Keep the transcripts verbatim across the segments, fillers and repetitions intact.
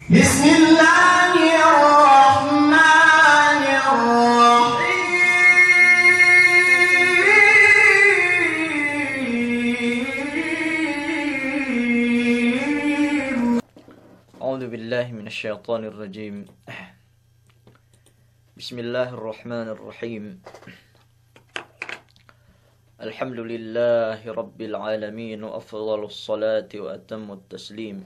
بسم الله الرحمن الرحيم. أعوذ بالله من الشيطان الرجيم. بسم الله الرحمن الرحيم. الحمد لله رب العالمين، وأفضل الصلاة وأتم التسليم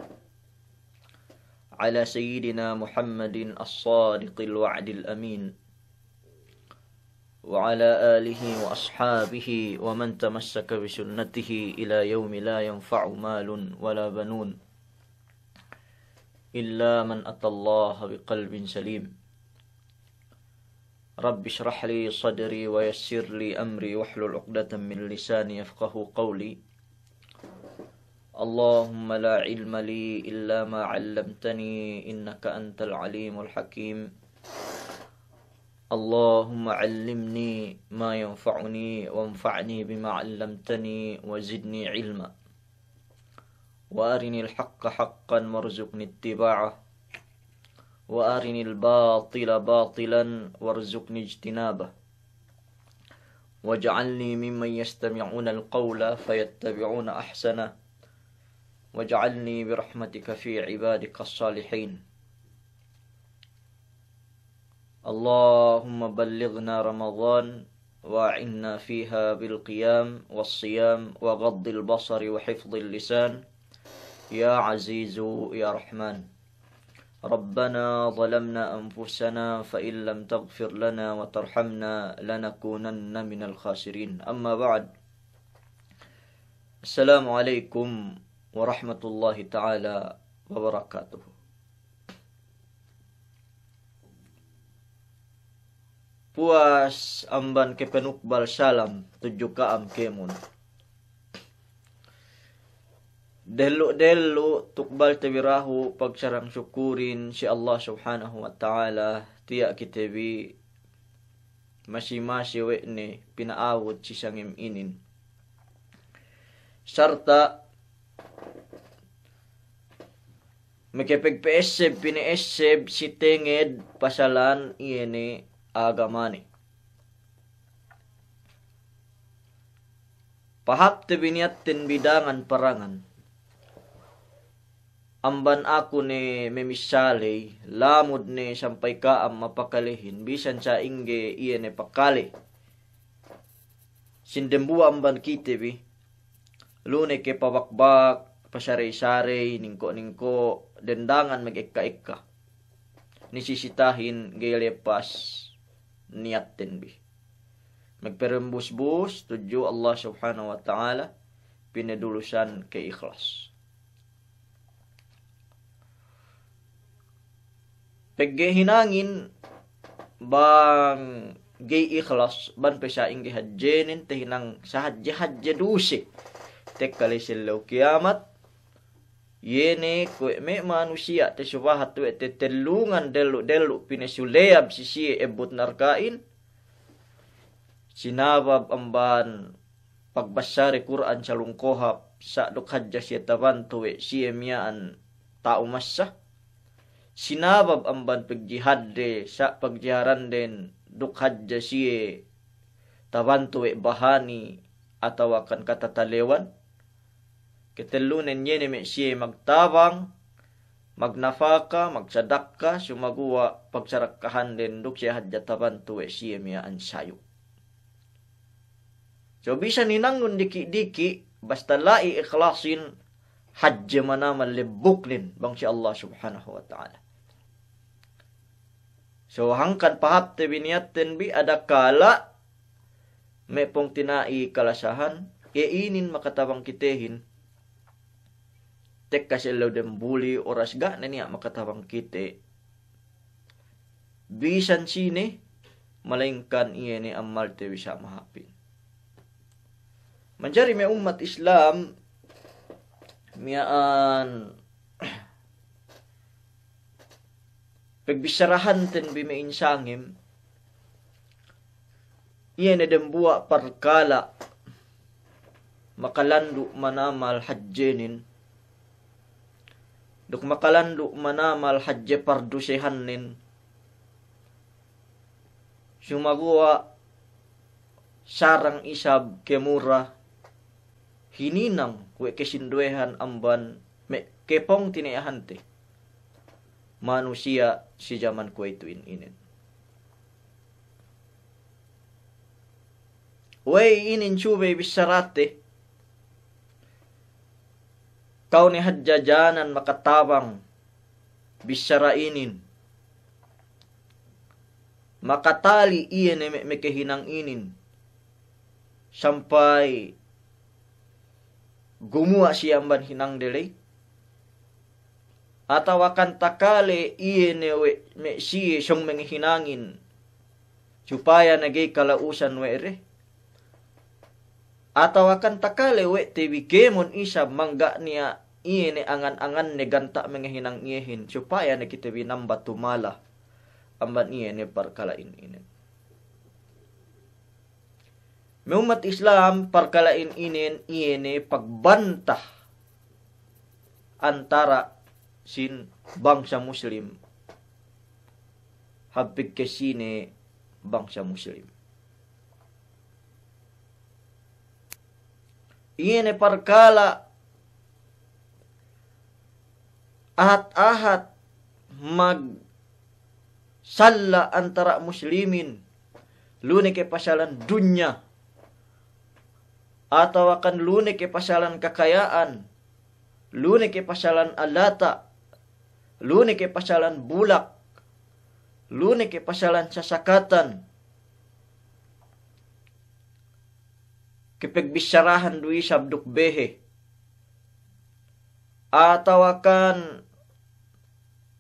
على سيدنا محمد الصادق الوعد الأمين، وعلى آله وأصحابه ومن تمسك بسنته إلى يوم لا ينفع مال ولا بنون إلا من أتى الله بقلب سليم. رب اشرح لي صدري ويسر لي أمري واحلل عقدة من لساني يفقهوا قولي. اللهم لا علم لي إلا ما علمتني إنك أنت العليم الحكيم. اللهم علمني ما ينفعني وانفعني بما علمتني وزدني علما. وأرني الحق حقا وارزقني اتباعه، وأرني الباطل باطلا وارزقني اجتنابه، واجعلني ممن يستمعون القول فيتبعون أحسنه، واجعلني برحمتك في عبادك الصالحين. اللهم بلغنا رمضان وأعنا فيها بالقيام والصيام وغض البصر وحفظ اللسان يا عزيز يا رحمن. ربنا ظلمنا أنفسنا فإن لم تغفر لنا وترحمنا لنكونن من الخاسرين. أما بعد. السلام عليكم ورحمة الله تعالى وبركاته. Puwas amban kapanukbal salam tudju ka'am kēmon. Dellu'-dellu' tukbalte bi dahu' pagsarang-sukurin si Allah Subhanahu wa Ta'ala, tiya' kite bi masi-masi we' ne pina'abut si sangem inin. Sarta' makapagpa'esseb, pina'esseb si tenged pasalan iye ne agamane. Pahāpte bi niyatten bi dangan-parangan. Amban aku ne mamissā ley, lamud ne sampay ka'am mapakalehin, bisan sa'ingge iye ne pakale. Sin dembuwa' amban kite bi, lu ne ke pabakbak, pasarey-sarey, ningko'-ningko', dendangan magekka-ekka. Nisisitahin ga'i lepas niyatten bi. Magperembus-bus tudju Allah Subhanahu wa Ta'ala, pinadulusan ke ikhlas. Pegge' hinangin bang ga'i ikhlas, bang pe sa'ingge hadjenen, tahinang sahadje-hadje duse tekka ley si ellew kiyamat. Iye ne kuwe' me' manusiya' tasubahat we' tetellungan dellu'-dellu' pinasuleyab si siye ebbut narka'in. Sinabab amban pagbassa de Kur'an salung kohap, sa' duk hadja siye tabantu we' siye miya'an ta'u massa. Sinabab amban pagjihad de, sa' pagjihadanden duk hadja siye tabantu we' bahani atawakan katatalewan. Ketellunen iye ne me' siye magtabang, magnafaka, magsadakka, sumaguwa' pagsadakkahanden duk siye hadja tabantu we' siye miya'an sayu'. So bisan hinangnun diki'-diki', basta la'i ikhlasin, hadje manamal lebbuknen bang si Allah Subhanahu wa Ta'ala. So hangkan pahāpte bi niyatten bi, adakala' me' pungtina'i kalasahan, e inin makatabang kitehin tekka si ellew dembuli, oras ga' ne niya' makatabang kite bisan sine, malayingkan iye ne ammalte bi sa' mahāpin. Manjari me' ummat Islam miya'an pagbissarahanten bi me' insangem, iye ne dembuwa' parkala' makalandu' manamal hadjenen, duk makalandu' manamal hadje pardusehannen, sumaguwa' sarang isab kemura hininang we' kesinduwehan amban me' kepong tineyahante manusiya' si jaman kuwe'ituhin inin. We'ey inin subey bissarate, kaw ne hadja janan makatabang bissara inin, makatali' iye ne me', me' kehinang inin, sampay gumuwa' siye amban hinangde ley, atawakan takale iye ne we' me' siye sōng mengehinangin, supaya ne ga'i kala'usan we' de. Atawakan takale we' te bi kēmon isab mangga' niya' iye ne angan-anganne ganta' mengehinang iyehin, supaya ne kite bi namba tumala amban iye ne parkala'in inin. Me' ummat Islam, parkala'in inin iye ne pagbanta antara' sin bangsa Muslim hap pegkesine bangsa Muslim. Iye ne parkala' ahat-ahat magsalla' antara' Muslimin, lu ne ke pasalan dunya, atawakan lu ne ke pasalan kakaya'an, lu ne ke pasalan alata', lu ne ke pasalan bulak, lu ne ke pasalan sasakatan, ke pegbissarahan du isab duk behe, atawakan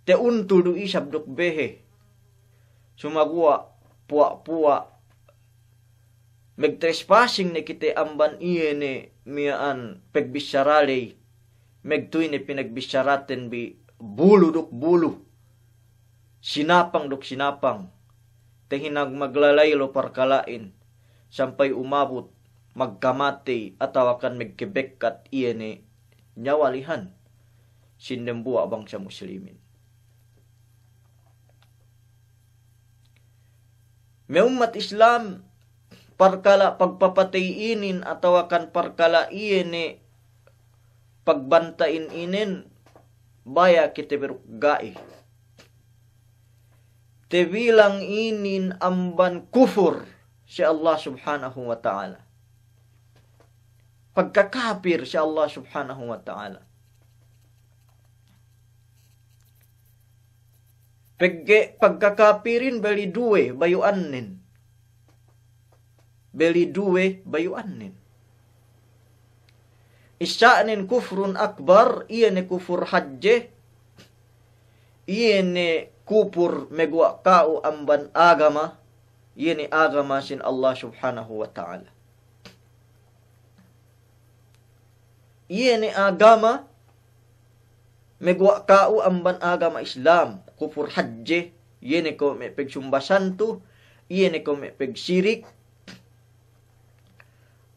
te'untul du isab duk behe, sumaguwa' puwa'-puwa' megtrespassing ne kite amban iye ne miya'an pegbissara ley, megtuy ne pinegbissaraten bi bulu duk bulu, sinapang duk sinapang, tehinang maglalaylo parkala'in, sampay umabut magkamatey atawakan megkebekkat iye ne nyawalihan sin dembuwa' bangsa Muslimin. Me' ummat Islam, parkala' pagpapatey inin atawakan parkala' iye ne pagbanta'in inin, baya' kite bi duk ga'i, tebilang inin amban kufur si Allah Subhanahu wa Ta'ala, pagkakapir si Allah Subhanahu wa Ta'ala. Pegge' pagkakapirin beli duwe bayu'annen. Beli duwe bayu'annen. Issa'nen kufrun akbar, iye ne kufur hadje, iye ne kupur meguwa' ka'u amban agama, iye ne agama sin Allah Subhanahu wa Ta'ala. Iye ne agama meguwa' ka'u amban agama Islam, kupur hadje, iye ne kuwe' me' pegsumba santu, iye ne kuwe' me' pegsirik,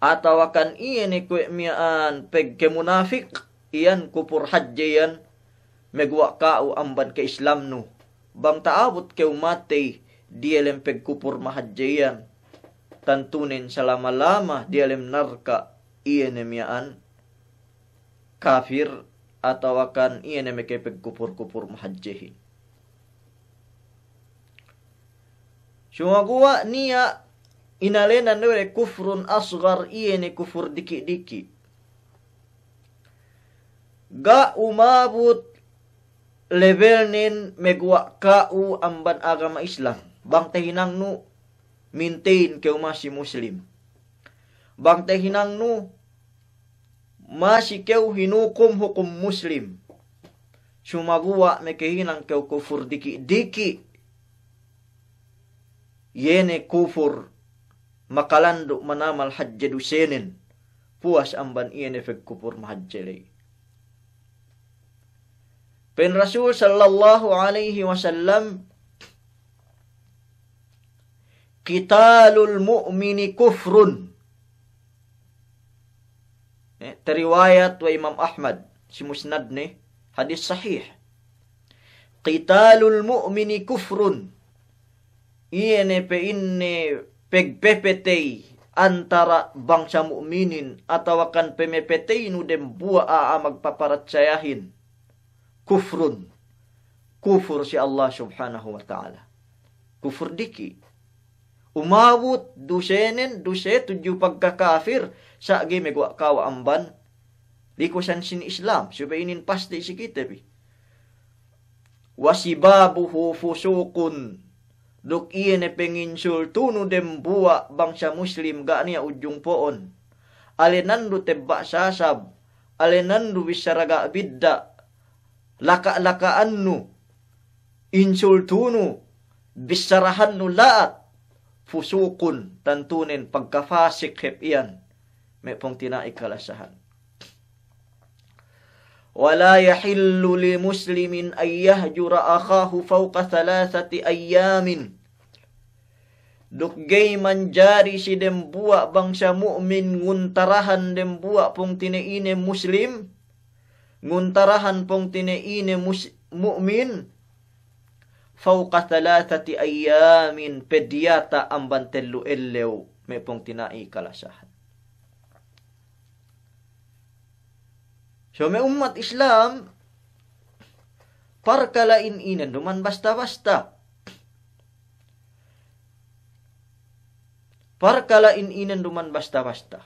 atawakan iye ne kuwe' miya'an pegkemunafik, iyan kupur hadje iyan, meguwa' ka'u amban keislamnu. Bang ta'abut kew matey diyalem pegkupur mahadje iyan, tantunen salama-lama diyalem narka' iye ne miya'an kapir, atawakan iye ne meke pegkupur-kupur mahadjehin. Sumaguwa' niya' inalenan we' kufrun asgar, iye ne kufur diki'-diki'. Ga' umabut lebelnen meguwa' ka'u amban agama Islam. Bang tehinangnu minteyin kew masi Muslim. Bang tehinangnu masi kew hinukum hukum Muslim. Sumaguwa' mekehinang kew kufur diki'-diki', iye ne kufur makalandu' manamal hadje dusenen, puwas amban iye ne pegkupur mahadje ley. Pa'in Rasul sallallahu alaihi wasallam, "Qitalul mu'mini kufrun." Eh, teriwayat we' Imam Ahmad si musnadne, Hadis sahih. Qitalul mu'mini kufrun. Iye ne pa'inne pegpepetey antara' bangsa mu'minin atawakan pemepeteynu dembuwa' a'a magpaparatsayahin. Kufrun. Kufur si Allah Subhanahu wa Ta'ala. Kufur diki'. Umabut dusenen, duse tudju pagkakafir, sa' ga'i meguwa' kawa' amban likusan sin Islam, subey inin pasti' si kite bi. Wa sibabuhu fusuqun. Duk iye ne penginsultunu dembuwa' bangsa Muslim ga' niya' ujung po'on. Alenandu tebba' sasab, alenandu bissara ga' bidda', laka'-laka'annu, insultunu, bissarahannu la'at, fusuqun, tantunen pagkafasik hep iyan, me' pungtina'i kalasahan. Wa la yahillu li muslimin an yahjura akhahu fawqa thalathati ayyamin. Duk ga'i manjari si dembuwa' bangsa mu'min nguntarahan dembuwa' pungtina'ine Muslim, nguntarahan pungtina'ine mus-, mu'min, fawqa thalathati ayyamin, pediyata' amban tellu ellew, me' pungtina'i kalasahan. So me' ummat Islam, parkala' in inen duman basta-basta. Parkala' in inen duman basta-basta.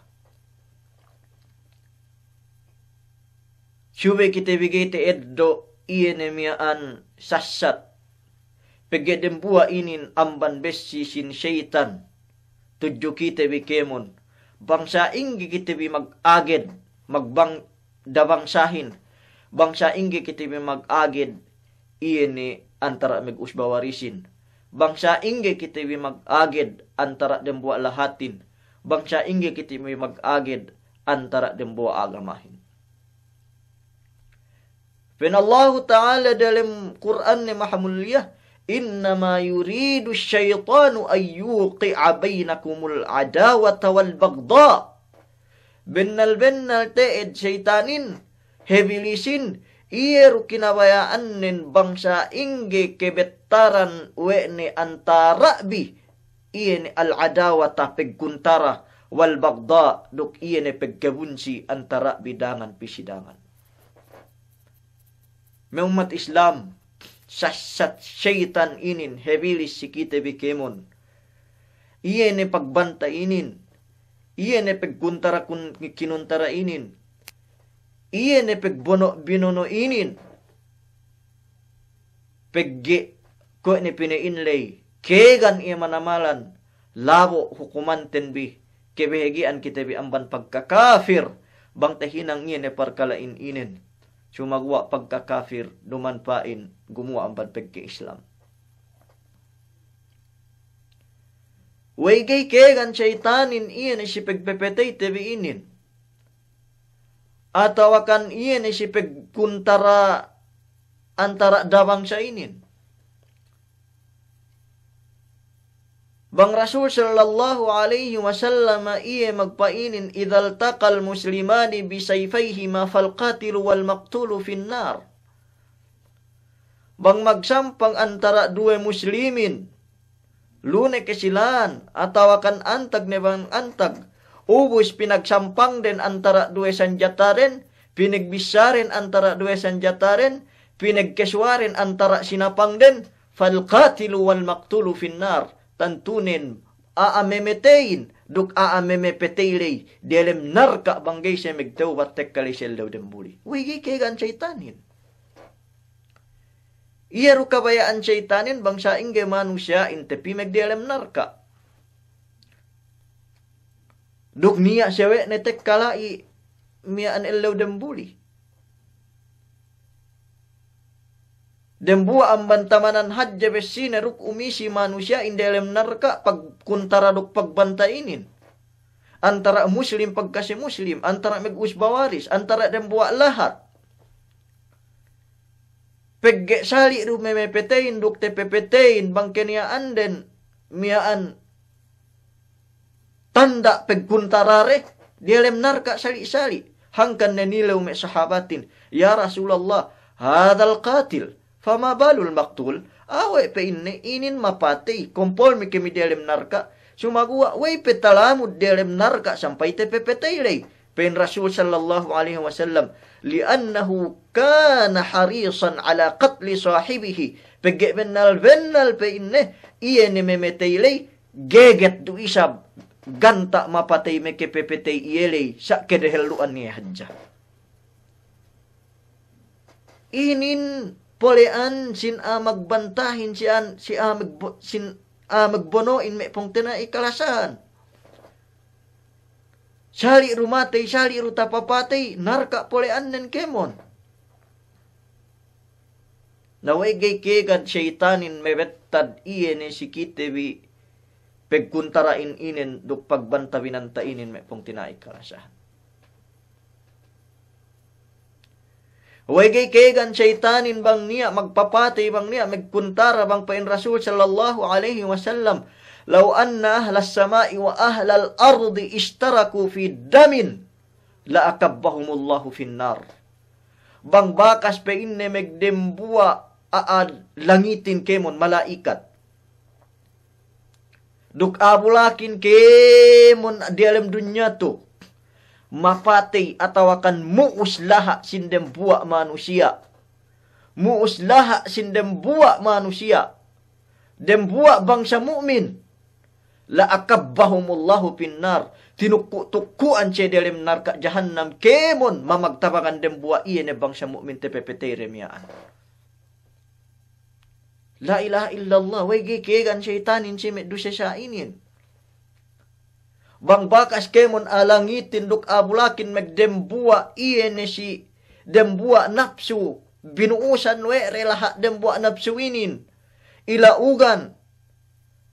Subey kite bi ga'i ta'eddo' iye ne miya'an sassat. Pegge' dembuwa' inin amban bessi sin seyitan tudju kite bi kēmon. Bang sa'ingge kite bi mag-aged, magbang-, dabangsahin. Bang sa'ingge kite bi mag-aged, iye ne antara' megusba warisin. Bang sa'ingge kite bi mag-aged antara' dembuwa' lahatin. Bang sa'ingge kite bi mag-aged antara' dembuwa' agamahin. Pa'in Allahu Ta'ala dalem Kur'anne mahamulliya, "Innama yuridu shaytanu an yuqi'a baynakumul adawata wal bagda'." Bennal-bennal te'ed seyitanin, he Ibilisin, iye du kinabaya'annen bang sa'ingge kebettaran we' ne antara' bi, iye ne al-adawata pegkuntara, wal bagda', duk iye ne pegkebunsi antara' bi dangan pī si dangan. Me' ummat Islam, sassat seyitan inin, he Ibilis si kite bi kēmon. Iye ne pagbanta' inin, iye ne pegkuntara kun-, kinuntara inin, iye ne pegbono' binono' inin. Pegge' kuwe' ne pina'in ley, kēgan iye manamalan, labo' hukumanten bi, kebahagi'an kite bi amban pagkakafir, bang tahinang iye ne parkala'in inin. Sumaguwa' pagkakafir, duman pa'in, gumuwa' amban pagka-Islam. We'ey ga'i kēgan seyitanin iye ne si pegpepeteyte bi inin. Atawakan iye ne si pegkuntara antara' dabangsa inin. Bang Rasul sallallahu alaihi wasallam iye magpa'inin, "Idhal taqal muslimani bisayfayhima fal qatilu wal maqtulu fin nar." Bang magsampang antara' duwe muslimin, lune kesilan, atawakan antag ne bang antag, ubus pinagsampangden antara' duwe sanjataden, pinagbissaren antara' duwe sanjataden, pinagkesuwaren antara' sinapangden, fal qatilu wal maqtulu fin nar, tantunen a'a memeteyin duk a'a memepetey ley diyalem narka' bang ga'i siye magtawbat tekka ley si ellew dembuli. We'ey ga'i kēgan seyitanin. Iye du kabaya'an seyitanin bang sa'ingge manusiya'in tapī magdiyalem narka'. Duk niya' siye we' ne tekka la'i miya'an ellew dembuli. Dembuwa' amban tamanan hadja bessine duk umisi manusiya'in diyalem narka' pagkuntara duk pagbanta' inin. Antara' muslim pagkasi muslim, antara' magusba waris, antara' dembuwa' lahat. Pegge' sali' du memepeteyin duk tepepeteyin bang keniya'anden miya'an tanda' pegkuntarade, diyalem narka' sali'-sali'. Hangkan ne nilew me' sahabatin, "Ya Rasulallah, هذا القاتل، فما بال المقتول؟ Awe' pa'inne inin mapatey, kompol me' kemi diyalem narka', sumaguwa' we'ey pe talamud diyalem narka' sampay tapepetey ley. Pa'in Rasul sallallahu alaihi wasallam, لأنه كان حريصا على قتل صاحبه. Pegge' bennal-bennal pa'inne, iye ne memetey ley, geget du isab ganta' mapatey me' kepepetey iye ley, sa' kedehellu'an iye hadja. Inin pole'an sin a'a magbantahin, si an-, si a'a magbo-, sin a'a magbono'in me' pungtina'i kalasahan. Sali' du matey, sali' du tapapatey, narka' pole'annen kēmon. Na we'ey ga'i kēgan seyitanin mebettad iye ne si kite bi pegkuntara'in inin duk pagbanta binanta inin me' pungtina'i kalasahan. We'ey ga'i kēgan seyitanin bang niya' magpapatey, bang niya' megkuntara, bang pa'in Rasul sallallahu alaihi wasallam, لو أن أهل السماء وأهل الأرض اشتركوا في دم لأكبهم الله في النار. Bang bakas pa'inne megdembuwa' a'a langitin kēmon mala'ikat duk a'a bulakin kēmon diyalem dunya tu, mapatey atawakan mu'us laha' sin dembuwa' manusiya'. Mu'us laha' sin dembuwa' manusiya'. Dembuwa' bangsa mu'min. لأكبهم الله في النار. Tinukku'-tukku'an siye diyalem narka' jahannam kēmon mamagtabangan dembuwa' iye ne bangsa mu'min tapepetey de miya'an. La ilaha illallah, we'ey ga'i kēgan seyitanin si me' duse sa' inin. Bang bakas kēmon a'a langitin duk a'a bulakin megdembuwa' iye ne si dembuwa' napsu, binu'usan we' de laha' dembuwa' napsu inin. Ila'ugan,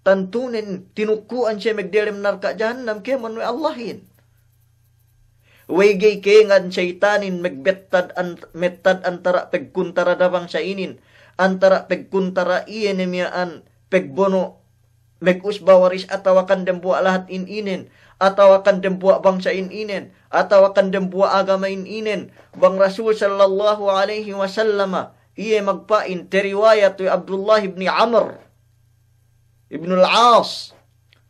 tantunen tinukku'an siye megdiyalem narka' jahannam kēmon we' Allahin. We'ey ga'i kēgan seyitanin megbettad an-, mettad antara' pegkuntara da bangsa inin, antara' pegkuntara iye ne miya'an pegbono' megusba waris atawakan dembuwa' lahat in inen, atawakan dembuwa' bangsa in inen, atawakan dembuwa' agama in inen. Bang Rasul sallallahu alaihi wasallama iye magpa'in, teriwayat we' Abdullah ibni Amr ibnul As,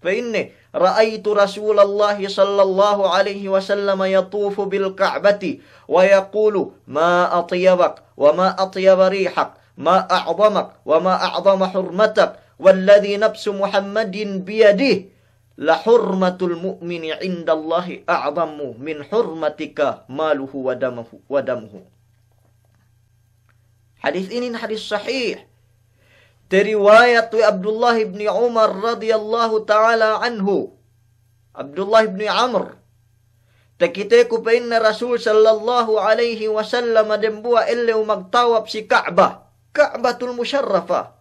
pa'inne, رأيت رسول الله صلى الله عليه وسلم يطوف بالكعبة ويقول: ما أطيبك وما أطيب ريحك، ما أعظمك وما أعظم حرمتك، والذي نفس محمد بيده، لحرمة المؤمن عند الله أعظم من حرمتك ماله ودمه، ودمه. Hadis inin hadis sahih. Teriwayat we' Abdullah ibni Umar radiyallahu ta'ala anhu. Abdullah ibni Amr. Takiteku, pa'inne, Rasul sallallahu alaihi wasallam dembuwa' ellew magtawap si Ka'bah, Ka'batul Musharrafah.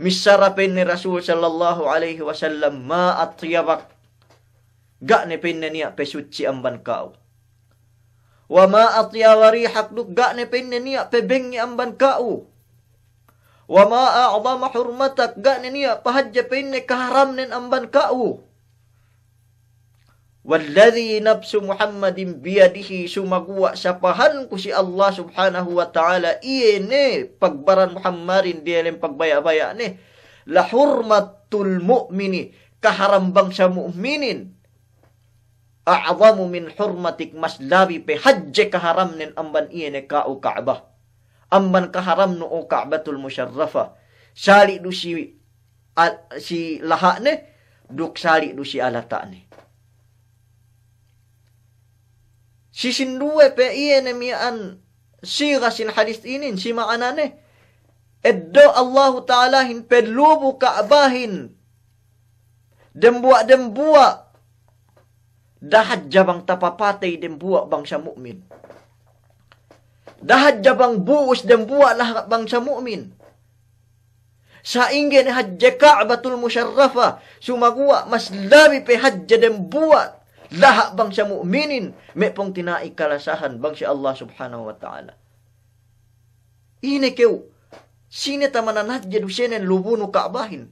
Missara, pa'inne, Rasul sallallahu alaihi wasallam, ما أطيبك. Ga' ne, pa'inne, niya' pesutsi amban ka'u. وما أطيب ريحك, duk ga' ne, pa'inne, niya' pebengngi amban ka'u. وما أعظم حرمتك, ga' ne niya' pahadje, pa'inne, kaharamnen amban ka'u. والذي نفس محمد بيده, sumaguwa' sapahanku si Allah subhanahu wa ta'ala, iye ne pagbaran Muhammadin diyalem pagbaya'-baya'ne, لحرمة المؤمن, kaharam bangsa mu'minin, أعظم من حرمتك, mas labi pe hadje kaharamnen amban iye ne ka'u Ka'bah. Amban kaharamnu, o Ka'batul Musharrafah. Sali' du si al-, si laha'ne, duk sali' du si alata'ne. Si sinduwe pe iye ne miya'an siga sin hadis inin, si ma'anane, eddo' Allahu Ta'alahin pelubu Ka'bahin dembuwa'-dembuwa', da'a hadja bang tapapatey dembuwa' bangsa mu'min. Da'a hadja bang bu'us dembuwa' laha' bangsa mu'min. Sa'ingge ne hadje Ka'batul Musharrafah, sumaguwa' mas labi pe hadje dembuwa' laha' bangsa mu'minin, me' pungtina'i kalasahan bang si Allah Subhanahu wa Ta'ala. Ine kew, sine tamanan hadje dusenen lubunu Ka'bahin.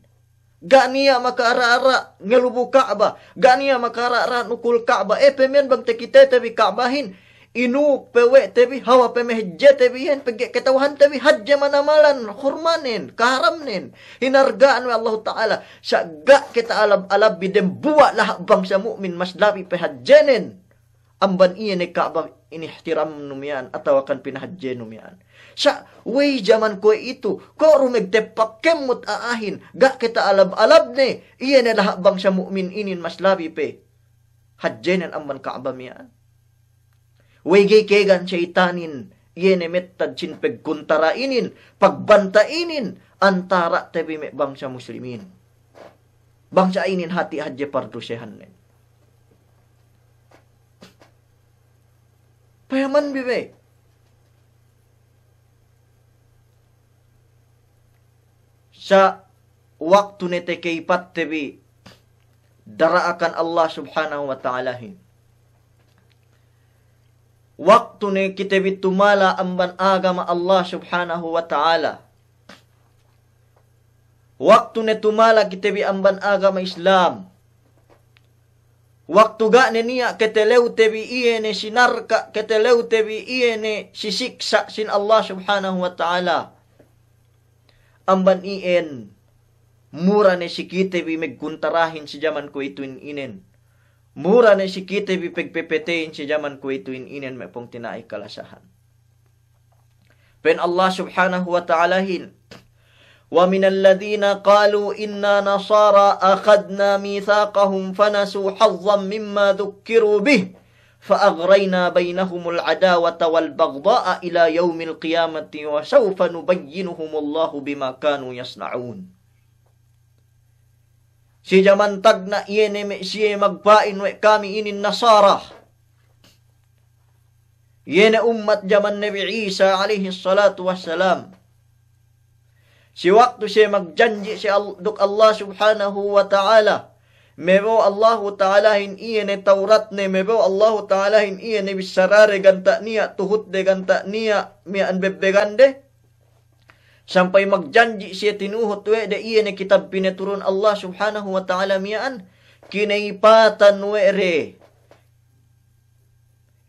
Ga' niya' maka'ara'-ara' ngelubu Ka'bah, ga' niya' maka'ara'-ara' nukul Ka'bah. E, pe miya'an bang takitete bi Ka'bahin, inuk pe we' te bi, hawal pe me' hadje te bi iyan, pegge' kata'uhan te bi hadje manamalan hurmanen, kaharamnen, hinarga'an we' Allahu Ta'ala. Sa' ga' kata'alab-alab bi dembuwa' laha' bangsa mu'min mas labi pe hadjenen amban iye ne Ka'ba inihtiramnu miya'an atawakan pinahadjenu miya'an. Sa' we'ey jaman kuwe'itu, ko' du magteppak kemmut a'ahin, ga' kata'alab-alab ne, iye ne laha' bangsa mu'min inin mas labi pe hadjenen amban Ka'ba miya'an. We'ey ga'i kēgan seyitanin, iye ne mettad sin pagkuntara inin, pagbanta' inin, antara' te bi me' bangsa muslimin. Bangsa inin hati' hadje pardusehannen. Payaman bi be. Sa' waktu ne takaypatte bi dara'akan Allah Subhanahu wa Ta'alahin. Waktu ne kite bi tumala amban agama Allah Subhanahu wa Ta'ala. Waktu ne tumala kite bi amban agama Islam. Waktu ga' ne niya' katalewte bi iye ne si narka', katalewte bi iye ne si siksa' sin Allah Subhanahu wa Ta'ala. Amban iyan, mura ne si kite bi magkuntarahin si jaman kuwe'itu in inen. Mura ne si kite bi pagpepetehin si jaman kuwe'itu in inen me' pungtina'i kalasahan. Pa'in Allah Subhanahu wa Ta'alahin, ومن الذين قالوا إنا نصارى أخذنا ميثاقهم فنسوا حظا مما ذكروا به فأغرينا بينهم العداوة والبغضاء إلى يوم القيامة وسوف ينبئهم الله بما كانوا يصنعون. Si jaman tagna' iye ne me' siye magpa'in we' kami inin Nasara. Iye ne ummat jaman Nabi Isa alayhis salatu wassalam. Si waktu siye magjanji' si Al-, duk Allah Subhanahu wa Ta'ala. Mabew Allahu Ta'alahin iye ne Tawratne, mabew Allahu Ta'alahin iye ne bissarade ganta' niya', tuhutde ganta' niya', miya'an bebbegande. Sampay magjanji' siye tinuhut we' de iye ne kitab pinaturun Allah Subhanahu wa Ta'ala miya'an, kinaypatan we' de.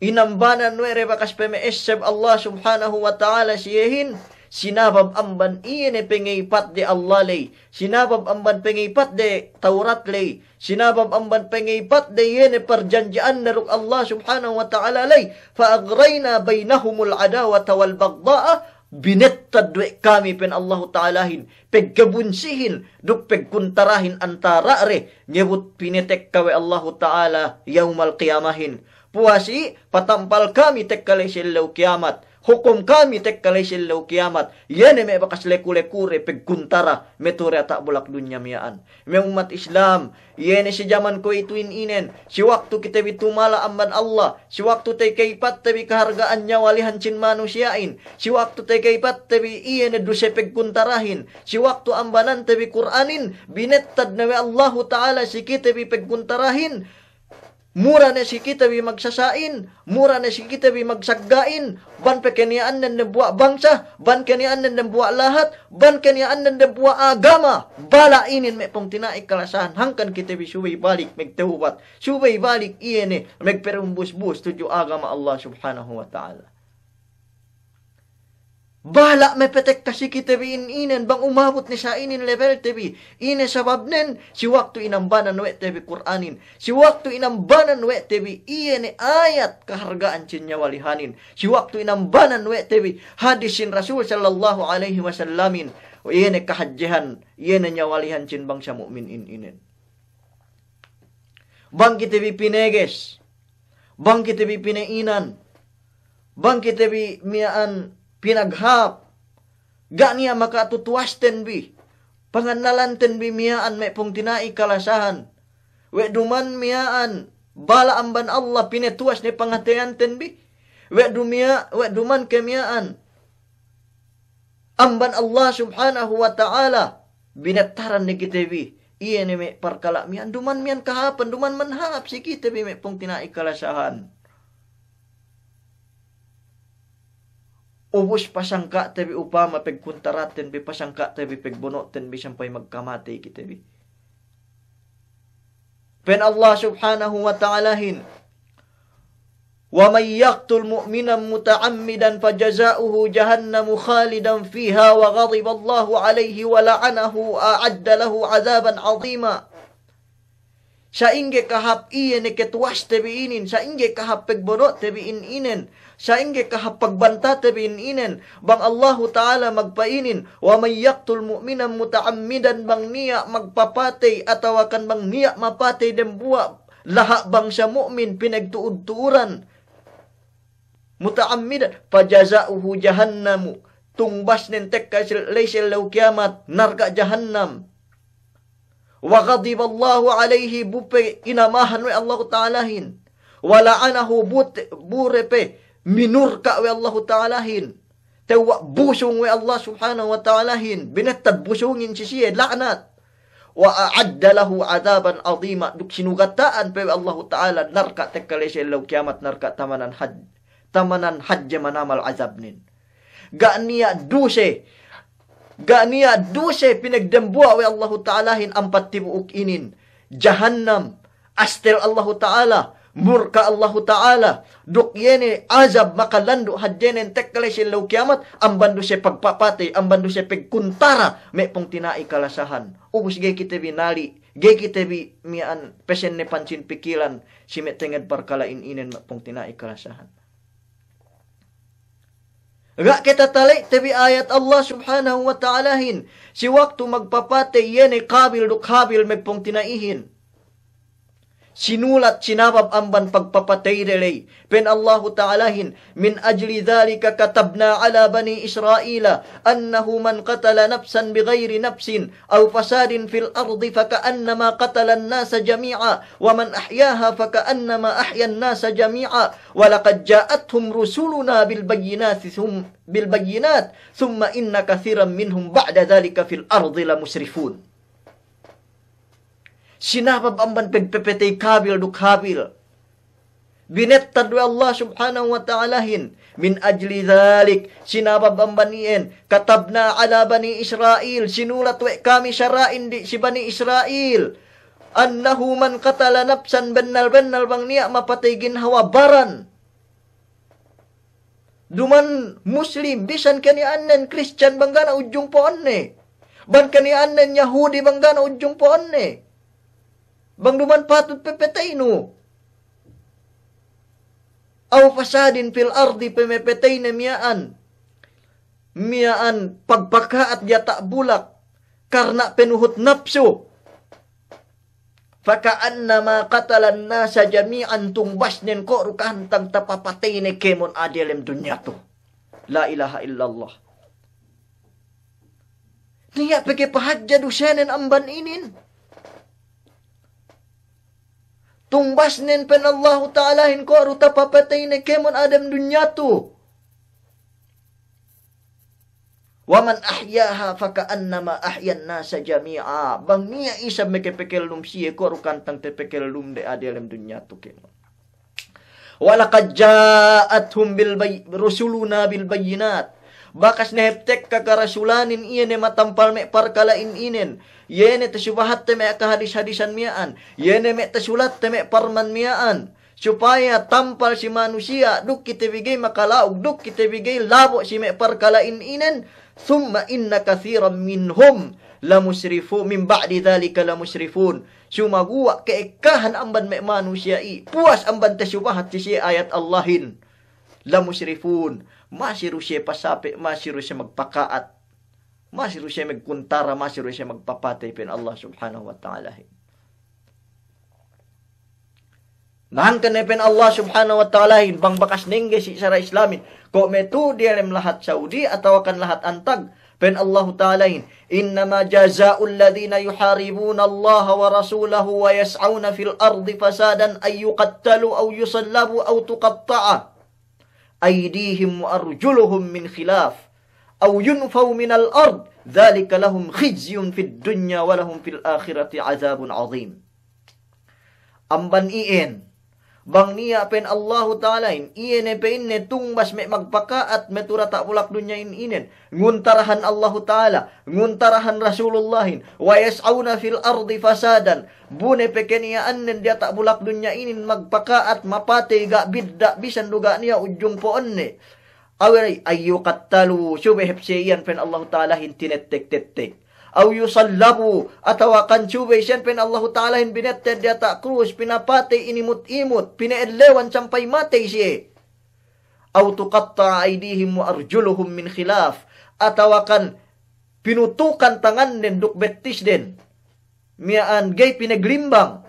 Inambanan we' de bakas pame'esseb Allah Subhanahu wa Ta'ala siyehin, sinabab amban iye ne pangaypatde Allah ley, sinabab amban pangaypatde Tawrat ley, sinabab amban pangaypatde iye ne parjanji'anne duk Allah Subhanahu wa Ta'ala ley, فأغرينا بينهم العداوة والبغضاء, binettad we' kami pa'in Allahu Ta'alahin, pagkabunsihin, duk pagkuntarahin antara' de, ngebut pinatekka we' Allahu Ta'ala yawmal qiyamahin. Puwas i', patampal kami tekka ley si ellew kiyamat, hukum kami tekka ley si ellew kiyamat, iye ne me' bakas leku-leku de pagkuntara, me' tu'u de ata' bulak dunya miya'an. Me' ummat Islam, iye ne si jaman kuwe'itu in inen, si waktu kite bi tumala amban Allah, si waktu takaypatte bi kaharga'an nyawalihan sin manusiya'in, si waktu takaypatte bi iye ne duse pagkuntarahin, si waktu ambanante bi Kur'anin, binettad ne we' Allahu Ta'ala si kite bi pagkuntarahin, mura ne si kite bi magsasa'in, mura ne si kite bi magsagga'in, bang pe keniya'annen dembuwa' bangsa, bang keniya'annen dembuwa' lahat, bang keniya'annen dembuwa' agama. Bala' inin me' pungtina'i kalasahan, hangkan kite bi subey balik magtawbat, subey balik iye ne magperumbus-bus tudju agama Allah Subhanahu wa Ta'ala. Bala' mapatekka si kite bi in inen bang umabut ne sa inin lebelte bi. Ine sababnen, si waktu inambanan we' te bi Kur'anin, si waktu inambanan we' te bi iye ne ayat kaharga'an sin nyawalihanin, si waktu inambanan we' te bi hadis sin Rasul sallallahu alayhi wasallamin, iye ne kahadjehan, iye ne nyawalihan sin bangsa mu'min in inen. Bang kite bi pineges, bang kite bi pine'inan, bang kite bi miya'an pinaghāp, ga' niya' makatutuwasten bi, pangannalanten bi miya'an me' pungtina'i kalasahan. We' duman miya'an bala' amban Allah pinetuwas ne pangateyanten bi. We' dumiya-, we' duman ke miya'an amban Allah Subhanahu wa Ta'ala, binettaran ne kite bi. Iye ne me' parkala' miya'an, duman miya'an kahāpan, duman manhāp si kite bi me' pungtina'i kalasahan. Ubus pasangka'te bi upama pagkuntaraten bi, pasangka'te bi pagbono'ten bi sampay magkamatey kite bi. Pa'in Allah Subhanahu wa Ta'alahin, ومن يقتل مؤمنا متعمدا فجزاؤه جهنم خالدا فيها وغضب الله عليه ولعنه وأعد له عذابا عظيما. Sa'ingge kahāp iye ne ketuwaste bi inin, sa'ingge kahāp pegbono'te bi in-, inen, sa'ingge kahāp pagbantate bi in-, inen, bang Allahu Ta'ala magpa'inin, ومن يقتل مؤمنا متعمدا, bang niya' magpapatey atawakan bang niya' mapatey dembuwa' laha' bangsa mu'min pinagtuud-tuuran, متعمدا, فجزاؤه جهنم, tungbasnen tekka si-, ley si ellew kiyamat narka' jahannam. وغضب الله عليه, bu pe inamahan we' Allahu Ta'alahin. ولعنه, bu te-, bu re pe minurka' we' Allahu Ta'alahin. Tewwa' busung we' Allah Subhanahu wa Ta'alahin. Binettad busungin si siye, la'nat. وأعد له عذابا عظيما, duk sinugata'an pe we' Allahu Ta'ala narka' tekka ley si ellew kiyamat, narka' tamanan had-, tamanan hadje manamal azabnen. Ga' niya' duse, ga' niya' duse pinagdembuwa' we' Allahu Ta'alahin ampat tibu'uk inin. Jahannam, astel Allahu Ta'ala, murka' Allahu Ta'ala, duk iye ne azab makalandu' hadjenen tekka ley si ellew kiyamat, amban duse pagpapatey, amban duse pagkuntara, me' pungtina'i kalasahan. Ubus ga'i kite bi nali', ga'i kite bi miya'an pesenne pansin pikilan, si me' tenged parkala' in-, inen me' pungtina'i kalasahan. Ga' ketataleyte bi ayat Allah Subhanahu wa Ta'alahin, si waktu magpapatey iye ne Qabil duk Habil me' pungtina'ihin. Sinulat sinabab amban pagpapateyde ley. Pa'in Allahu Ta'alahin, من أجل ذلك كتبنا على بني إسرائيل أنه من قتل نفسا بغير نفس أو فساد في الأرض فكأنما قتل الناس جميعا ومن أحياها فكأنما أحيا الناس جميعا ولقد جاءتهم رسلنا بالبينات ثم، بالبينات ثم إن كثيرا منهم بعد ذلك في الأرض لمسرفون. Sinabab amban pagpapatey Qabil duk Habil. Binettad we' Allah Subhanahu wa Ta'alahin, من أجل ذلك, sinabab amban iyan, كتبنا على بني إسرائيل, sinulat we' kami sara'in di si Bani Isra'il, أنه من قتل نفسا, bennal-bennal bang niya' mapatey ginhawa baran. Duman Muslim, bisan kaniya'annen Kristiyan bang ga' ne ujung po'onne. Bang kaniya'annen Yahudi bang ga' ne ujung po'onne. Bang duman patut pepeteynu. أو فساد في الأرض, pemepeteyne miya'an. Miya'an pagpaka'at diyata' bulak. Karna' penuhut napsu. فكأنما قتل الناس جميعا, tungbasnen ko' du kahantang tapapateyne kēmon a'a diyalem dunya tu. La ilaha illallah. Niya' pe ke pahadje dusenen amban inin. Tungbasnen pa'in Allahu Ta'alahin ko' du tapapateyne kēmon a'a dem dunya tu. ومن أحياها فكأنما أحيا الناس جميعا. Bang niya' isab mekepekellum siye ko' du kahantang tepekellumde a'a diyalem dunya tu kēmon. ولقد جاءتهم بالبي-، رسلنا بالبينات. Bakas ne hep tekka karasulanin iye ne matampal me' parkala'in inen. Iye ne tasubahatte me' kahadis-hadisan miya'an. Iye ne me' tasulatte me' parman miya'an. Supaya tampal si manusiya', duk kite bi ga'i makalaug, duk kite bi ga'i labo' si me' parkala'in inen, ثم إن كثيرا منهم لمسرفو-، من بعد ذلك لمسرفون. Sumaguwa' ke'ekkahan amban me' manusiya' i, puwas amban tasubahat si siye ayat Allahin. لمسرفون. Masi du siye pasape', masi du siye magpaka'at. Masi du siye magkuntara, masi du siye magpapatey pa'in Allah Subhanahu wa Ta'alahin. Na hangkan ne pa'in Allah Subhanahu wa Ta'alahin, bang bakas nengge si sara' Islamin, ko' me' tu'u diyalem lahat Saudi atawakan lahat antag, pa'in Allahu Ta'alahin, إنما جزاء الذين يحاربون الله ورسوله ويسعون في الأرض فسادا أن يقتلوا أو يصلبوا أو تقطع أيديهم وأرجلهم من خلاف أو ينفوا من الأرض ذلك لهم خزي في الدنيا ولهم في الآخرة عذاب عظيم. Amban iyan, Bang niya' pa'in Allahu Ta'alahin, iye ne pa'inne tungbas me' magpaka'at me' tu diyata' bulak dunya in inen, nguntarahan Allahu Ta'ala, nguntarahan Rasulullahin, wa yas'awna fil ardi fasadan, bu ne pekeniya'annen diyata' bulak dunya inin magpaka'at, mapatey, ga' bidda', bisan du ga' niya' ujung po'onne. Aw ray, ay yuqattalu, subey hep siye iyan pa'in Allahu Ta'alahin tinettek-tettek. Aw yusallabu, atawakan subey siye pa'in Allahu Ta'alahin binetted diyata' krus, pinapatey, inimut-imut, pine'ellewan sampay matey siye. Aw tuqatta'a aydihim wa arjuluhum min khilaf, atawakan pinutukan tangannen duk bettisden miya'an ga'i pineglimbang.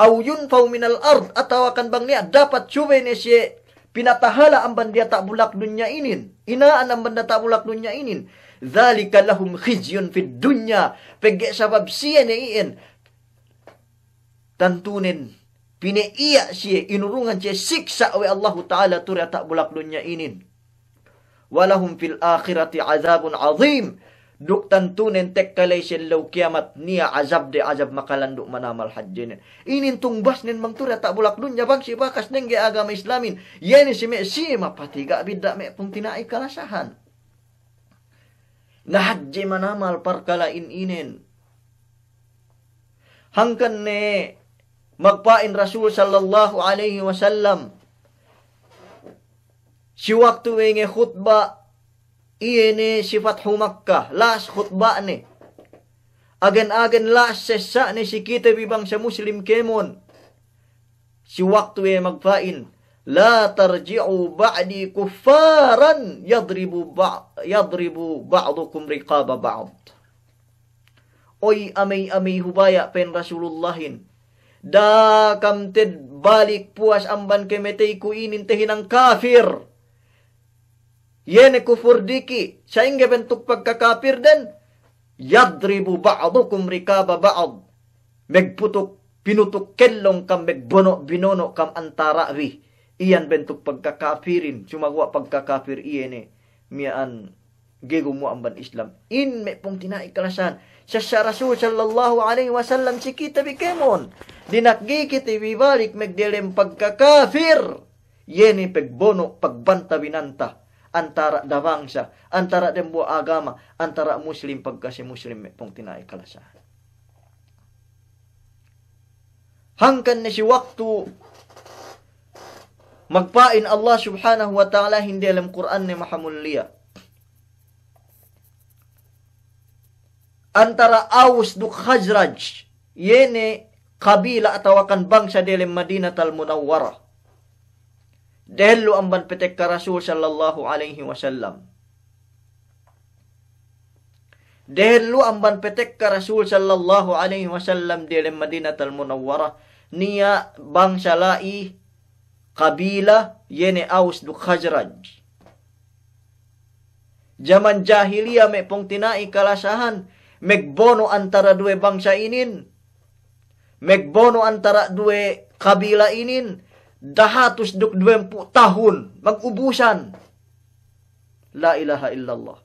Aw yunfaw minal ard, atawakan bang niya' dapat subey ne siye pinatahala' amban diyata' bulak dunya inin, ina'an amban diyata' bulak dunya inin. Dhalika lahum khizyun fid dunya, pegge' sabab siye ne iyan tantunen pine'iya' siye, inurungan siye siksa' we' Allahu Ta'ala tu diyata' bulak dunya inin. Wa lahum fil akhirati adhabun adhim. Duk tantunen tekka ley si ellew kiyamat niya' azabde, azab makalandu' manamal hadjenen. Inin tungbasnen bang tu diyata' bulak dunya bang si bakas nengge agama Islamin. Iye ne si me' si mapatey ga' bidda' me' pungtina'i kalasahan. Na hadje manamal parkala' in inen. Hangkan ne magpa'in Rasul sallallahu alaihi wasallam si waktu we' nge khutba' iye ne si Fathu Makkah, last khutba'ne. Agen-agen last sessa'ne si kite bi bangsa Muslim kēmon. Si waktu we' magpa'in, "La tarji'u ba'di kuffaran yadribu ba-, yadribu ba'dukum riqaba ba'd." Oy amey-amey hubaya' pa'in Rasulullahin, da'a kam te'ed balik puwas amban kemeteyku inin tehinang kafir. Iye ne kufur diki', sa'ingge bentuk pagkakafirden, yadribu ba'dukum riqaba ba'd. Megputuk, pinutuk kellong kam, megbono' binono' kam antara' bi. Iyan bentuk pagkakafirin, sumaguwa' pagkakafir iye ne miya'an ga'i gumuwa' amban Islam. In me' pungtina'i kalasahan. Sassa' Rasul sallallahu alaihi wasallam si kite bi kēmon. Dina'ak ga'i kite bi balik megdelem pagkakafir. Iye ne pegbono', pagbanta-binanta antara' dabangsa, antara' dembuwa' agama, antara' Muslim pagkasi Muslim me' pungtina'i kalasahan. Hangkan ne si waktu magpa'in Allah Subhanahu wa Ta'alahin diyalem Kur'anne mahamulliya. Antara' Aus duk Khazraj, iye ne kabila atawakan bangsa diyalem Madinatal Munawwarah. Dehellu amban petekka Rasul sallallahu alaihi wasallam. Dehellu amban petekka Rasul sallallahu alaihi wasallam diyalem Madinatal Munawwarah, niya' bangsa la'i kabila, iye ne Aus duk Khazraj. Jaman jahiliya me' pungtina'i kalasahan, megbono' antara' duwe bangsa inin, megbono' antara' duwe kabila inin, dahatus duk duwempū' tahun, magubusan. La ilaha illallah.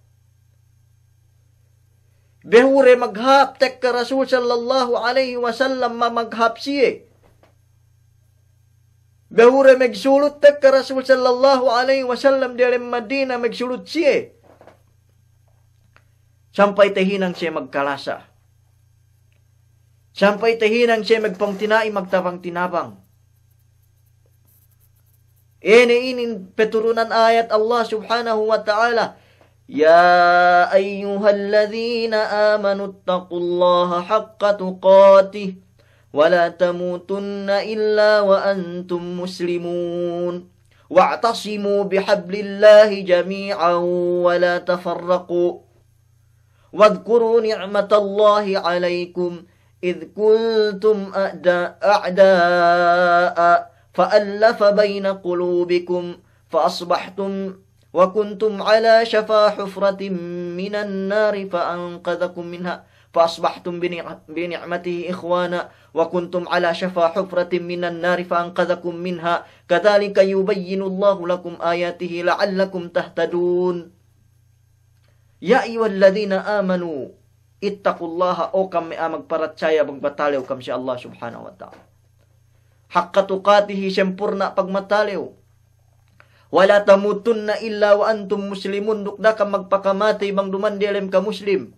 Behu de maghāp tekka Rasul sallallahu alaihi wasallam ma-, maghāp siye. Behu de megsulut tekka Rasul sallallahu alaihi wasallam diyalem Madina megsulut siye. Sampay tahinang siye magkalasa. Sampay tahinang siye megpungtina'i magtabang-tinabang. Ine inin peturunan ayat Allah Subhanahu wa Ta'ala. يا أيها الذين آمنوا اتقوا الله حق تقاته ولا تموتن إلا وأنتم مسلمون. واعتصموا بحبل الله جميعا ولا تفرقوا. واذكروا نعمة الله عليكم إذ كنتم أعدا-، أعداء فألف بين قلوبكم فأصبحتم، وكنتم على شفا حفرة من النار فأنقذكم منها، فأصبحتم بنع-، بنعمته إخوانا، وكنتم على شفا حفرة من النار فأنقذكم منها، كذلك يبين الله لكم آياته لعلكم تهتدون. يا أيها الذين آمنوا اتقوا الله, o kam me' a'a magparatsaya, magbatalew kam si Allah Subhanahu wa Ta'ala. haqqa tuqatihi, sempurna' pagmatalew. Wa la tamutunna illa wa antum muslimun, duk da'a kam magpakamatey bang duma'in diyalem ka muslim.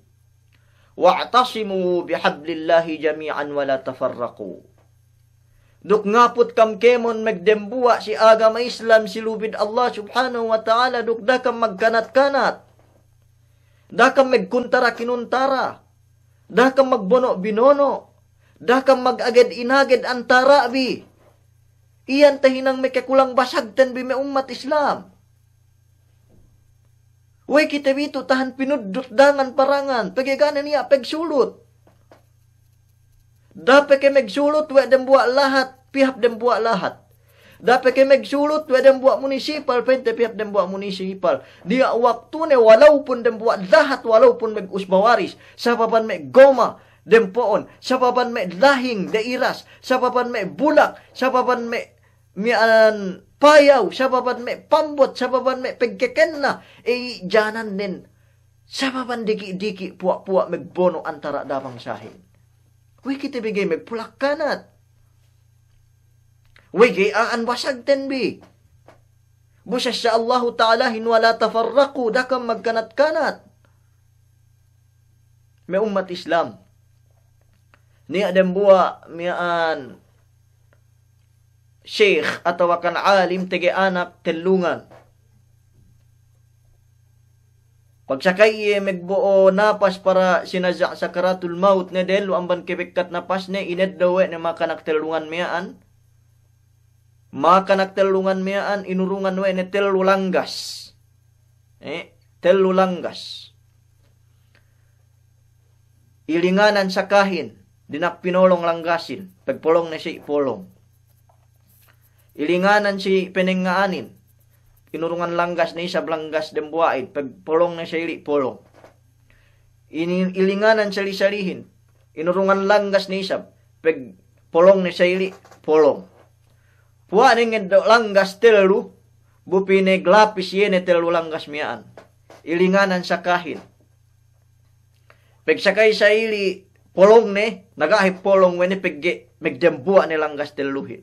Wa'tasimu bihablillahi jami'an wa la tafarraqu. Duk ngaput kam kēmon magdembuwa' si agama Islam si lubid Allah Subhanahu wa Ta'ala, duk da'a kam magkanat-kanat. Da'a kam magkuntara-kinuntara. Da'a kam magbono'-binono'. Da'a kam magaged-inaged antara' bi. Iyan tahinang makakulang basagten bi me' ummat Islam. We'ey kite bi tu' tahan pinuddut dangan parangan, pegge' ga' ne niya' pegsulut. Da'a pe ke megsulut we' dembuwa' lahat, pī hap dembuwa' lahat. Da'a pe ke megsulut we' dembuwa' munisipal, pa'inte pī hap dembuwa' munisipal. Niya' waktune, walaupun dembuwa' lahat, walaupun megusba waris, sababan me' goma dempo'on, sababan me' lahing de'iras, sababan me' bulak, sababan me' miya'an payaw, sababan me' pambot, sababan me' pegkekenna, e, janannen. Sababan diki'-diki' puwa'-puwa' megbono' antara' dabangsahin. We'ey kite bi ga'i megpulakkanat. We'ey ga'i a'an basagten bi. Bu sassa Allahu Ta'alahin, wa la tafarraqu, da'a kam magkanat-kanat. Me' ummat Islam. Niya' dembuwa' miya'an sheikh atawakan alim tege anak tellungan. Pagsakay iye megbo'o napas para sinaza' sakaratul maut ne, dehellu amban kebekkat napasne, ineddo' we' ne makanak tellungan miya'an. Makanak tellungan miya'an, inurungan we' ne tellu langgas. Eh, tellu langgas. Ilinganan sakahin, dina'ak pinolong langgasin, pegpolong ne siye polong. Ilinganan si penenga'anin, inurungan langgas ne isab langgas dembuwa'in, pegpolong ne siye ili' polong. Ini, ilinganan sali-salihin, inurungan langgas ne isab, pegpolong ne siye ili' polong. Puwa' ne ngeddo' langgas tellu, bu pinaglapis iye ne tellu langgas miya'an. Ilinganan sakahin. Pegsakay sa ili' polongne, na ga' hep polong we' ne pegge' megdembuwa' ne langgas telluhin.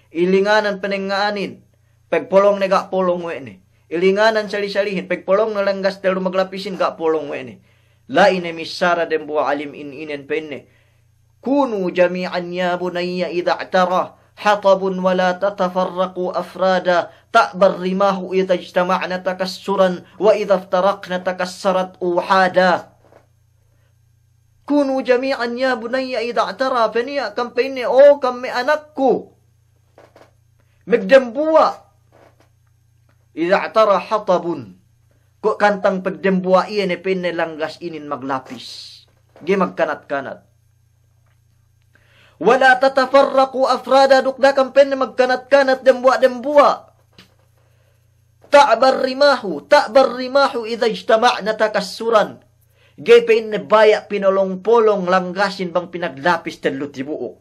Ilinganan penenga'anin, pegpolong ne ga' polong we' ne. Ilinganan sali-salihin, pegpolong ne langgas tellu maglapisin ga' polong we' ne. La'i ne missara dembuwa' alim in inen pa'inne. كونوا جميعا يا بني إذا اعترى حطب ولا تتفرقوا أفرادا، تأبى الرماح إذا اجتمعن تكسرا، وإذا افترقن تكسرت أوحادا. كونوا جميعا يا بني إذا اعترى، peniya' kam pa'inne, o kam me' anakku. Megdembuwa'. إذا اعترى حطب. Ko' kantang pegdembuwa' iye ne pa'inne langgas inin maglapis. Ga'i magkanat-kanat. ولا تتفرقوا أفرادا, duk da'a kam pa'inne magkanat-kanat dembuwa'-dembuwa'. تأبى الرماح، تأبى الرماح إذا اجتمعن تكسرا. Ga'i pa'inne baya' pinolong-polong langgasin bang pinaglapis tellu tibu'uk.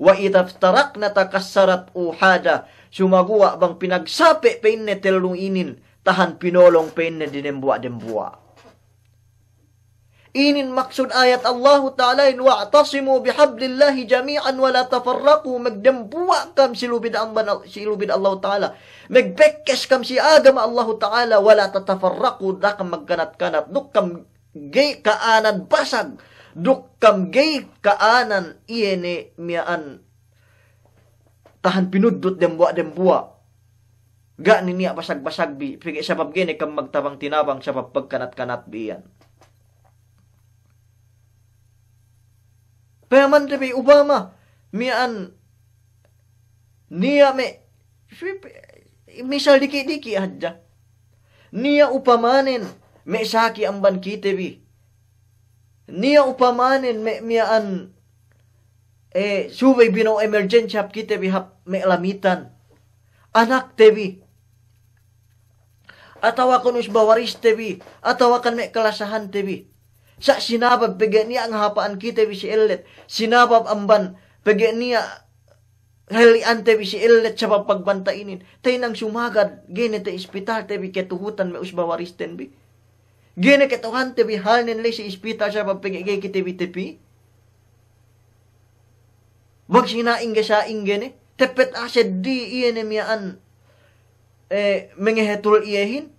وإذا افترقن تكسرت أوحادا. Sumaguwa' bang pinagsape' pa'inne tellu inin, tahan pinolong pa'inne dinembuwa'-dembuwa'. Inin maksud ayat Allahu Ta'alahin, واعتصموا بحبل الله جميعا ولا تفرقوا, megdembuwa' kam si lubid amban Al-, si lubid Allahu Ta'ala. Megpekkes kam si agama Allahu Ta'ala, ولا تتفرقوا, da'a kam magkanat-kanat, duk kam ga'i ka'anan basag, duk kam ga'i ka'anan iye ne miya'an tahan pinuddut dembuwa'-dembuwa'. Ga' ne niya' basag-basag bi, pegge' sabab ga'i ne kam magtabang-tinabang sabab pagkanat-kanat bi iyan. Payamante bi upama miya'an niya' me', misal diki'-diki' hadja. Niya' upamanen me' saki amban kite bi. Niya' upamanen me' miya'an, eh, subey bino'o emergency hap kite bi hap me' lamitan. Anakte bi. Atawakan usba wariste bi. Atawakan me' kalasahante bi. Sa' sinabab pegge' niya' ngahapa'an kite bi si ellet. Sinabab amban pegge' niya' halli'ante bi si ellet sabab pagbanta'inin. Tahinang sumagad, ga'i ne te ispitalte bi ketuhutan me' usba waristen bi. Ga'i ne ketuhante bi halnen la'i si ispital sabab pegge' ga'i kite bi tepi. Bang sina'ingge-sa'ingge ne, tepet a'a seddi iye ne miya'an, eh, mengehetul iyehin,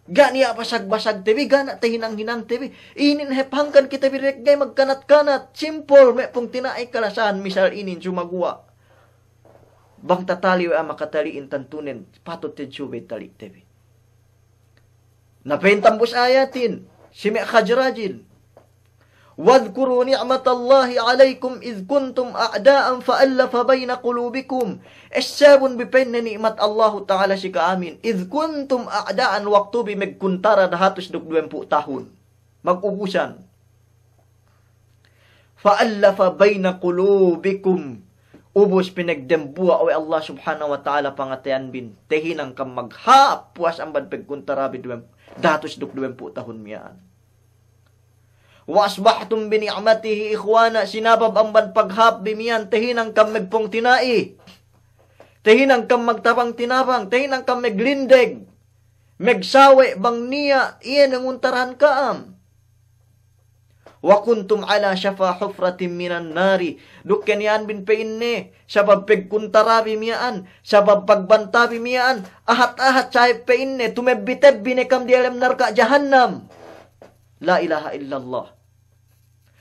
ga' niya' basag-basagte bi, ga' niya' tehinang-hinangte bi. Inin hep hangkan kite bi diyalem ga'i magkanat-kanat, simpol me' pungtina'i kalasahan misal inin sumaguwa'. Bang tatali' we' a'a makatali'in tantunen, patut te subey tali'te bi. Na pa'in tambus ayatin, si me' Khazrajin. Wadhkuru ni'matallahi 'alaykum idh kuntum a'da'an fa'allafa bayna qulubikum. Essebun bi pa'inne ni'mat Allahu Ta'ala si ka'amin. Idh kuntum a'da'an, waktu bi megkuntara dahatus duk duwempū' tahun. Magubusan. Fa'allafa bayna qulubikum. Ubus pinagdembuwa' we' Allah Subhanahu wa Ta'ala pangateyanbin. Tehinang kam maghāp puwas amban pegkuntara bi duwem-, dahatus duk duwempū' tahun miya'an. Wa asbahtum bi ni'matihi ikhwana, sinabab amban paghāp bi miya'an tehinang kam megpungtina'i. Tehinang kam magtabang-tinabang, tehinang kam meglindeg. Megsawe' bang niya' iye ne nguntarahan ka'am. Wa kuntum ala shafa hufratin minan nari. Duk keniyanbin pa'inne, sabab pegkuntara bi miya'an, sabab pagbanta bi miya'an, ahat-ahat sa'ib pa'inne, tumebbi-tebbi ne kam diyalem narka' jahannam. La ilaha illallah.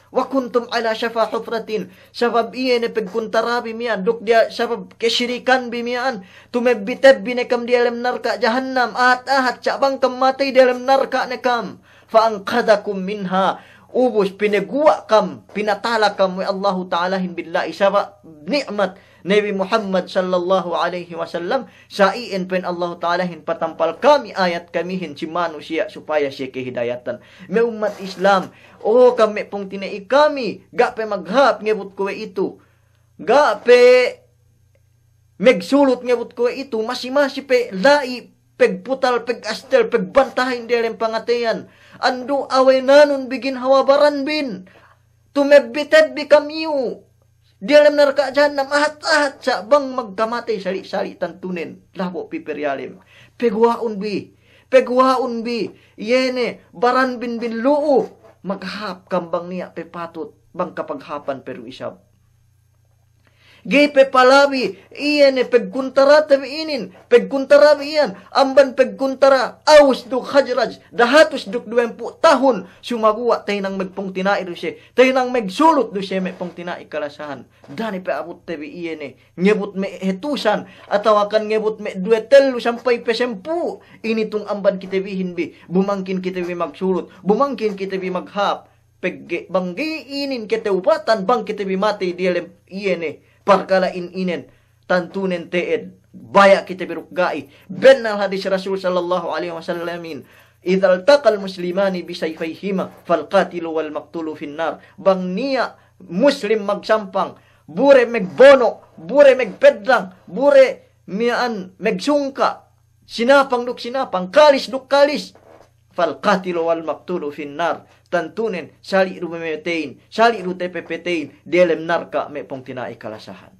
Wa kuntum ala shafa hufratin, sabab iye ne pegkuntara bi miya'an, duk diya sabab kesirikan bi miya'an, tumebbi-tebbi ne kam diyalem narka' jahannam, ahat-ahat sa' bang kam matey diyalem narka' ne kam. Fa anqadhakum minha, ubus pineguwa' kam, pinatala kam we' Allahu Ta'alahin billahi, sabab ni'mat Nabi Muhammad sallallahu alaihi wasallam, sa' iyan pa'in Allahu Ta'alahin patampal kami ayat kamihin si manusiya' supaya siye kahidayatan. Me' ummat Islam, o kam me' pungtina'i kami, ga' pe maghāp ngebut kuwe'itu. Ga' pe megsulut ngebut kuwe'itu, masi-masi pe la'i pegputal, pegastel, pegbantahin diyalem pangateyan. Andu' awenanun bi ginhawa baranbin. Tumebbi-tebbi kam iyu diyalem narka' jahannam, ahat-ahat sa' bang magkamatey sali'-sali' tantunen, labo' pī pe diyalem. Peguwa'un bi, peguwa'un bi, iye ne baranbin bin lu'u, maghāp kam bang niya' pe patut, bang kapaghāpan pe du isab. Ga'i pe palabi, iye ne pegkuntarate bi inin, pegkuntara bi iyan, amban pegkuntara Aus duk Khazraj, dahatus duk duwempū' tahun, sumaguwa' tehinang megpungtina'i du siye, tehinang megsulut du siye me' pungtina'i kalasahan. Da'a ne pe abutte bi iye ne, ngebut me' hetusan, atawakan ngebut me' duwe tellu sampay pe sempū', ini tung amban kite bihin bi, bu mangkin kite bi magsulut, bu mangkin kite bi maghāp. Pegge' bang ga'i inin ketewbatan, bang kite bi matey diyalem iye ne parkala'in inen, tantunen te'ed, baya' kite bi duk ga'i. Bennal hadis Rasul sallallahu alaihi wasallamin, "Idhal taqal muslimani bisayfayhima, fal qatilu wal maqtulu fin nar." Bang niya' Muslim magsampang, bu de megbono', bu de megpedang, bu de miya'an megsungka', sinapang duk sinapang, kalis duk kalis. Fal qatilu wal maqtulu fin nar. Tantunen, sali' du memeteyin, sali' du tepepeteyin, diyalem narka' me' pungtina'i kalasahan.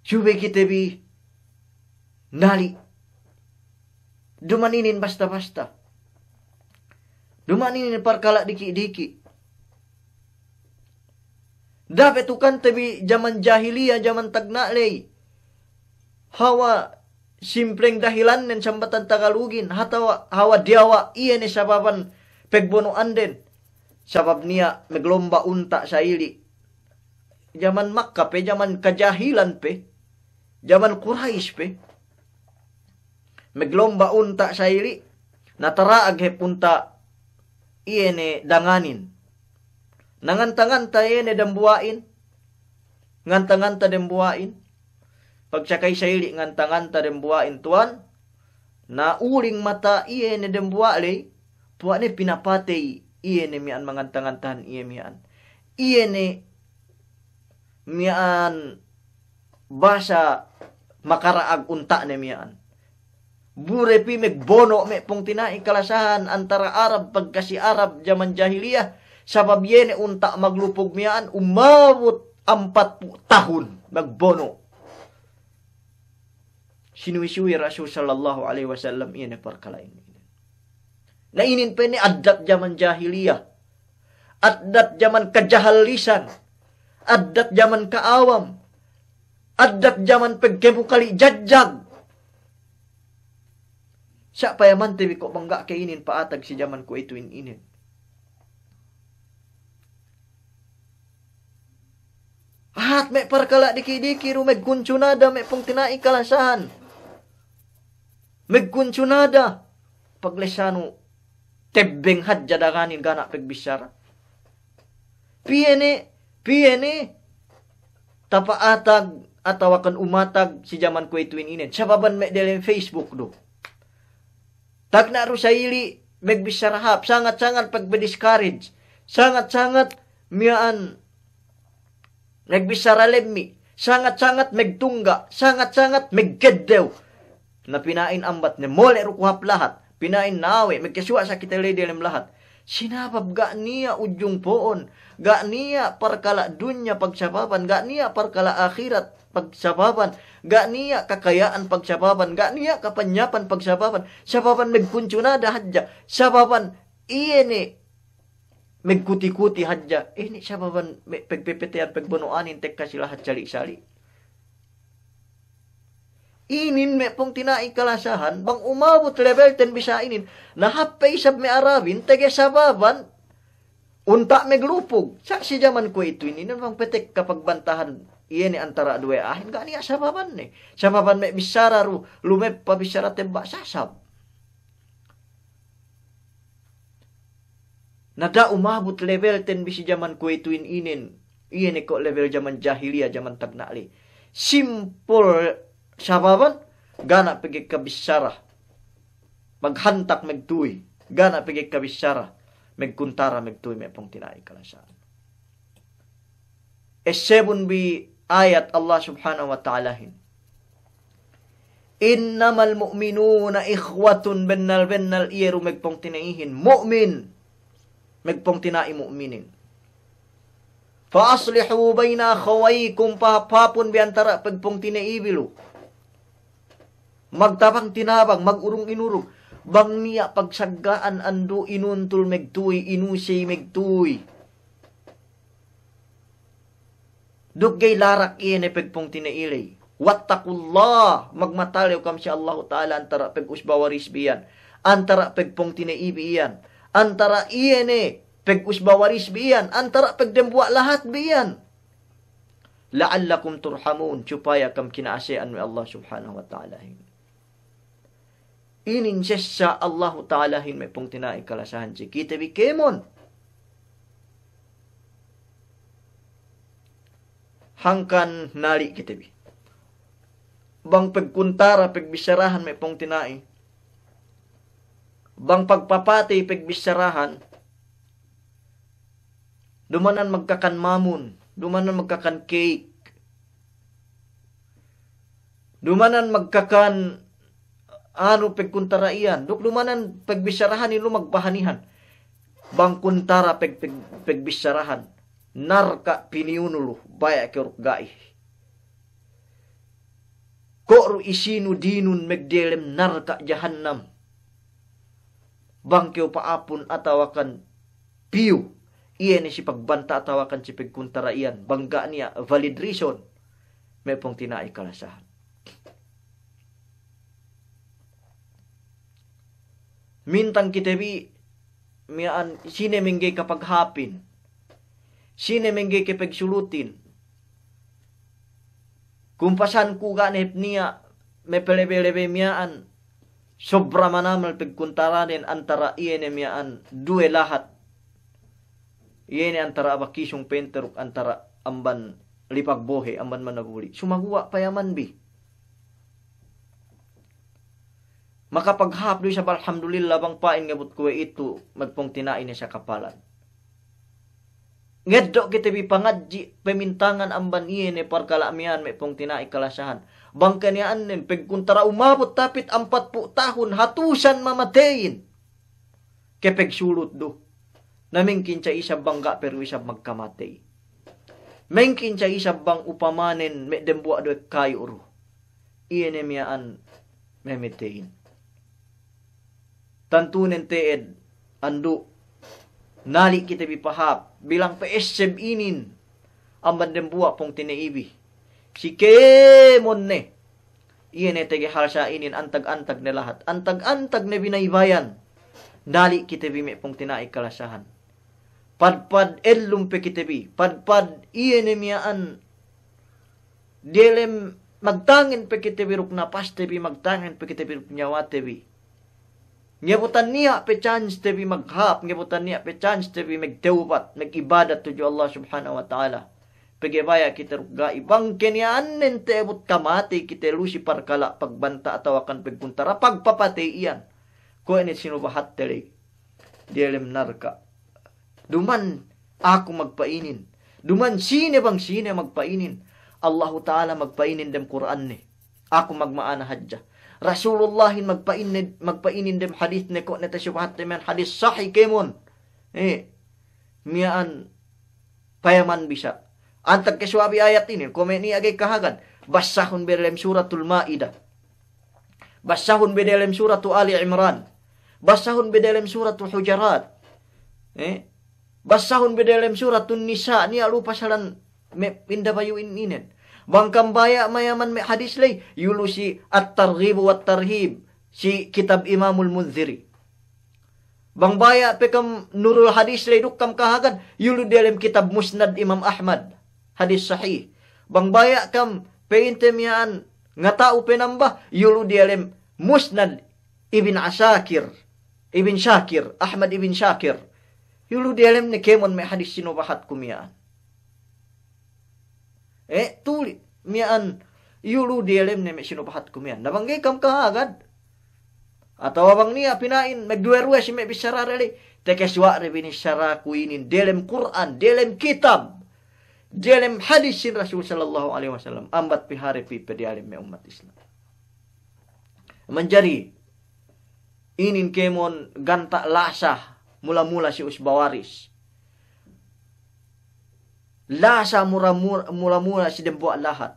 Subey kite bi nali'. Duma'in inin basta-basta. Duma'in inin parkala' diki'-diki'. Da'a pe tukante bi jaman jahiliya, jaman tagna' ley. Hawa simpleng dahilannen sambatan Tagalugin, hatawa hawa diyawa' iye ne sababan pegbono'anden. Sabab niya' meglomba unta' sa'ili'. Jaman Makka pe, jaman kajahilan pe, jaman Quraysh pe. Meglomba unta' sa'ili', na tara'ag hep unta' iye ne danganin. Na nganta-nganta iye ne dembuwa'in, nganta-nganta dembuwa'in. Pagsakay sa'ili' nganta-nganta dembuwa'in tuwan, na uling mata iye ne dembuwa' ley, puwa' ne pinapatey iye ne miya'an manganta-ngantahan iye miya'an. Iye ne miya'an basa makara'ag unta'ne miya'an. Bu de pī megbono' me' pungtina'i kalasahan antara Arab, pagkasi Arab jaman jahiliya, sabab iye ne unta' maglupug miya'an umabut ampatpu' tahun megbono'. Sinuwi-suwi Rasul sallallahu alaihi wasallam iye ne parkala'in. Na inin pe ne addat jaman jahiliya. Addat jaman kajahallisan. addat jaman ka'awam, addat jaman pegkemukali jajjag. Sa' payamante bi ko' bang ga' ke inin pa'atag si jaman kuwe'itu in inin. Ahat me' parkala' diki'-diki' du megkuncunada me' pungtina'i kalasahan. Megkuncunada. Paglesanu tebbeng hadja danganin ga' ne pegbissara. Piye ne, piye ne tapa'atag atawakan umatag si jaman kuwe'itu in inin. Sababan me' delem Facebook du. Tagna' du sa ili' megbissara hāp, sangat-sangat pagbe-discourage, sangat-sangat miya'an megbissara lemmi', sangat-sangat megtungga', sangat-sangat megkeddew. Na pina'in ambat ne mole' du ku hāp lahat, pina'in nawe' megkesuwa' sa kite ley delem lahat. Sinabab ga' niya' ujung po'on, ga' niya' parkala' dunya pagsababan, ga' niya' parkala' ahirat pagsababan, ga' niya' kakaya'an pagsababan, ga' niya' kapanyapan pagsababan, sababan megkuncunada hadja, sababan iye ne megkuti-kuti hadja, inin sababan me' pegpepeteyan pegbono'anin tekka si lahat sali'-sali'. Inin me' pungtina'i kalasahan, bang umabut lebelten bi sa inin, na hāp pe isab me' Arabin, tege sababan, unta' meglupug. Sa' si jaman kuwe'itu inin, bang petekka pagbantahan, iye ne antara' duwe a'ahin, ga' niya' sababanne. Sababan me' bissara du, lumeppa bissara tebba' sasab. Na da'a umabut lebelten bi si jaman kuwe'itu in inin. Iye ne ko' lebel jaman jahiliya, jaman tagna' ley. Simpul sababan, ga' ne pegge' kabissara. Maghantak megtuy, ga' ne pegge' kabissara. Megkuntara megtuy me' pungtina'i kalasahan. Essebun bi ayat Allah Subhanahu wa Ta'alahin. Innamal mu'minuna ikhwatun, bennal-bennal iye du megpungtina'ihin mu'min, megpungtina'i mu'minin. Fa aslihu baina akhawaykum, pahāp-hāpun bi antara' pegpungtina'i bi lu. Magtabang-tinabang, magurung-inurung. Bang niya' pagsagga'an andu' inuntul megtuy, inusey megtuy. Duk ga'i larak iye ne pegpungtina'i ley. Wattaqullah, magmatalew kam si Allahu Ta'ala antara' pegusba-waris bi iyan, antara' pegpungtina'i bi iyan, antara' iye ne pegusba-waris bi iyan, antara' pegdembuwa' lahat bi iyan. La'allakum turhamun, supaya kam kina'ase'an we' Allah Subhanahu wa Ta'alahin. Inin sessa Allahu Ta'alahin me' pungtina'i kalasahan si kite bi kēmon. Hangkan nali' kite bi. Bang pegkuntara pegbissarahan me' pungtina'i. Bang pagpapatey pegbissarahan. Dumanan magkakan mamun, dumanan magkakan cake, dumanan magkakan anu pegkuntara iyan, duk dumanan pegbissarahan ilu magbahanihan. Bang kuntara peg-, peg-, pegbissarahan, narka' piniyunu lu, baya' kew duk ga'i. Ko' du isinu dinun megdelem narka' jahannam. Bang kew pa'apun atawakan piyu, iye ne si pagbanta' atawakan si pegkuntara iyan, bang ga' niya' valid reason, me' pungtina'i kalasahan. Mintang kite bi miya'an, sine mengge kapaghāpin, sine mengge kapegsulutin. Kumpasan ku ga' ne hep niya' mepelebe-lebe miya'an, sobra manamal pegkuntaranen antara' iye ne miya'an duwe lahat. Iye ne antara' Abakisung Penter duk antara' amban Lipag Bohe', amban Manabuli'. Sumaguwa' payaman bi. Makapaghāp du isab, alhamdulillah, bang pa'in ngabut kuwe'itu, magpungtina'i ne sakapalan. Ngeddo' kite bi pangadji' pemintangan amban iye ne parkala' miya'an me' pungtina'i kalasahan. Bang kaniya'annen pegkuntara umabut tapit ampatpu' tahun, hatusan mamateyin. Kepegsulut du. Na mengkin sa isab bang ga' pe du isab magkamatey. Mengkin sa isab bang upamanen me' dembuwa' du kayu' du. Iye ne miya'an mamateyin. Tantunen te'ed, andu', nali' kite bi pahāp, bilang P S M inin, amban dembuwa' pungtina'ibi. Si kēmon ne. Iye ne tege halsa' inin antag-antag ne lahat. Antag-antag ne binaybayan. Dali' kite bi me' pungtina'i kalasahan. Padpad ellum pe kite bi. Padpad iye ne miya'an diyalem magtangin pe kite bi duk napaste bi, magtangin pe kite bi duk nyawate bi. Ngebutan niya' pe chance te bi maghāp, ngebutan niya' pe chance te bi magtewbat, magibadat tudju Allah Subhanahu wa Ta'ala. Pegge' baya' kite duk ga'i, bang keniya'annen ta'abut kamatey kite lu si parkala' pagbanta' atawakan pagkuntara, pagpapatey iyan. Kuwe' ne sinubahatte ley diyalem narka'. Duma'in aku magpa'inin. Duma'in sine bang sine magpa'inin. Allahu Ta'ala magpa'inin dem Kur'anne. Aku magma'ana hadja. Rasulullahin magpa'inne, magpa'inin dem hadisne, kuwe' ne tasubahatte miya'an hadis sahih kēmon. Eh, miya'an payaman bisa. Antag kesuwa' bi ayat inin, kuwe' me' niya' ga'i kahagad. Basahun bi diyalem Suratul Ma'idah. Basahun bi diyalem Suratu Ali Imran. Basahun bi diyalem Suratu Hujurat. Eh? Basahun bi diyalem Suratun Nisa, niya' lu pasalan me' inda bayu in-, inen. Bang kam baya' mayaman me' hadis ley, iyu lu si At-Targhib wa Tarhib, si kitab Imamul Munziri. Bang baya' pe kam Nurul Hadis ley duk kam kahagad, iyu lu diyalem kitab Musnad Imam Ahmad, hadis sahih. Bang baya' kam pa'inte miya'an ngata'u pe nambah, iyu lu diyalem Musnad Ibn Asakir, Ibn Shakir, Ahmad Ibn Shakir. Iyu lu diyalem ne kēmon me' hadis sinubahatku miya'an. Eh, tuli miya'an, iyu lu diyalem ne me' sinubahatku miya'an. Na bang ga'i kam kahagad. Atawa bang niya' pina'in, magduwe-ruwe si me' bissara de ley. Tekesuwa' de binissaraku inin, diyalem Kur'an, diyalem kitab, diyalem hadis sin Rasul sallallahu alaihi wasallam. Ambat pī hare pī pe diyalem me' ummat Islam. Manjari, inin kēmon ganta' lasa mula-mula si usba waris. Lasa mura-, mura-, mula-mula si dembuwa' lahat.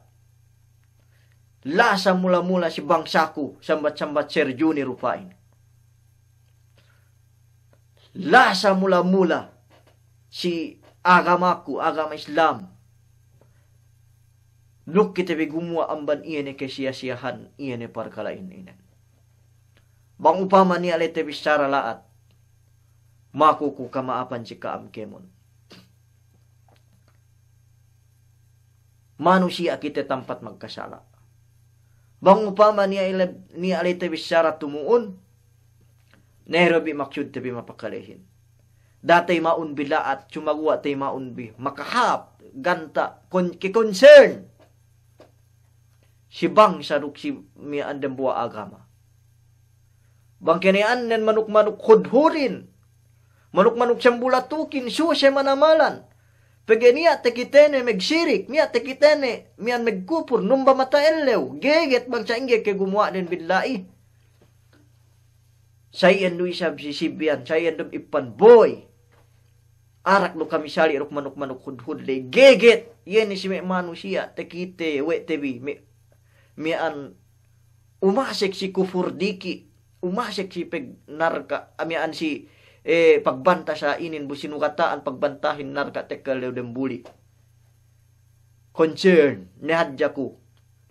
Lasa mula-mula si bangsaku, sambat-sambat Sir Juni Rupa'in. Lasa mula-mula si agamaku, agama Islam. Duk kite bi gumuwa' amban iye ne kasiya-siyahan, iye ne parkala' inin. Bang upama niya' la'i tabissara la'at, maku ku kama'apan si ka'am kēmon. Manusiya' kite tampat magkasala'. Bang upama niya' la'i, niya' la'i tabissara tumu'un, ne du bi maksudte bi mapakalehin. Da'a tayma'un bi la'at, sumaguwa' tayma'un bi makahāp, ganta' kon-, ke concern si bangsa duk si miya'an dembuwa' agama. Bang keniya'annen manuk-manuk hudhudin, manuk-manuk sambulatukin, suse manamalan. Pegge' niya' takitene magsirik, niya' takitene miya'an magkupur, numba mata ellew, geget bang sa'ingge kagumuwa'den billahi. Sa iyan du isab si Sibyan, sa iyan du Ippan Boy. Arak du kami sali' duk manuk-manuk hudhud ley, geget. Iye ne si me' manusiya' takite we' te bi, me', miya'an umasek si kupur diki', umasek si peg narka', a, miya'an si, eh, pagbanta sa inin bu sinugata'an pagbantahin narka' tekka lew dem buli'. Concern ne hadja ku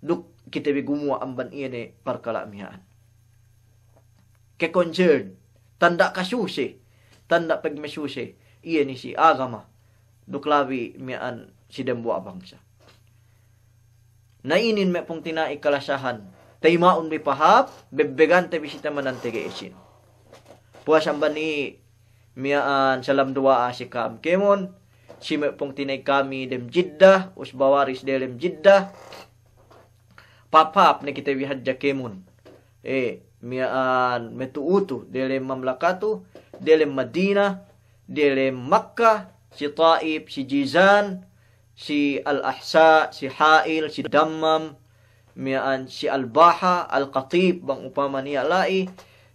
duk kite bi gumuwa' amban iye ne parkala' miya'an. Ke concern, tanda' kasuse, tanda' pegmasuse, iye ne si agama duk labi miya'an si dembuwa' bangsa. Na inin me' pungtina'i kalasahan, tayma'un bi pahāp, bebbegante bi si tamanan tege'esin. Puwas amban i' miya'an salam duwa'a si ka'am kēmon, si me' pungtina'i kami dem Jidda, usba waris delem Jidda, pahāp-hāp ne kite bi hadja kēmon. Eh, miya'an matu'u tu, delem mamlakatu, delem Madina, delem Makka, si Taif, si Jizan, si Al-Ahsa, si Ha'il, si Dammam, miya'an si Al-Baha, Al-Qatif, bang upama niya' la'i,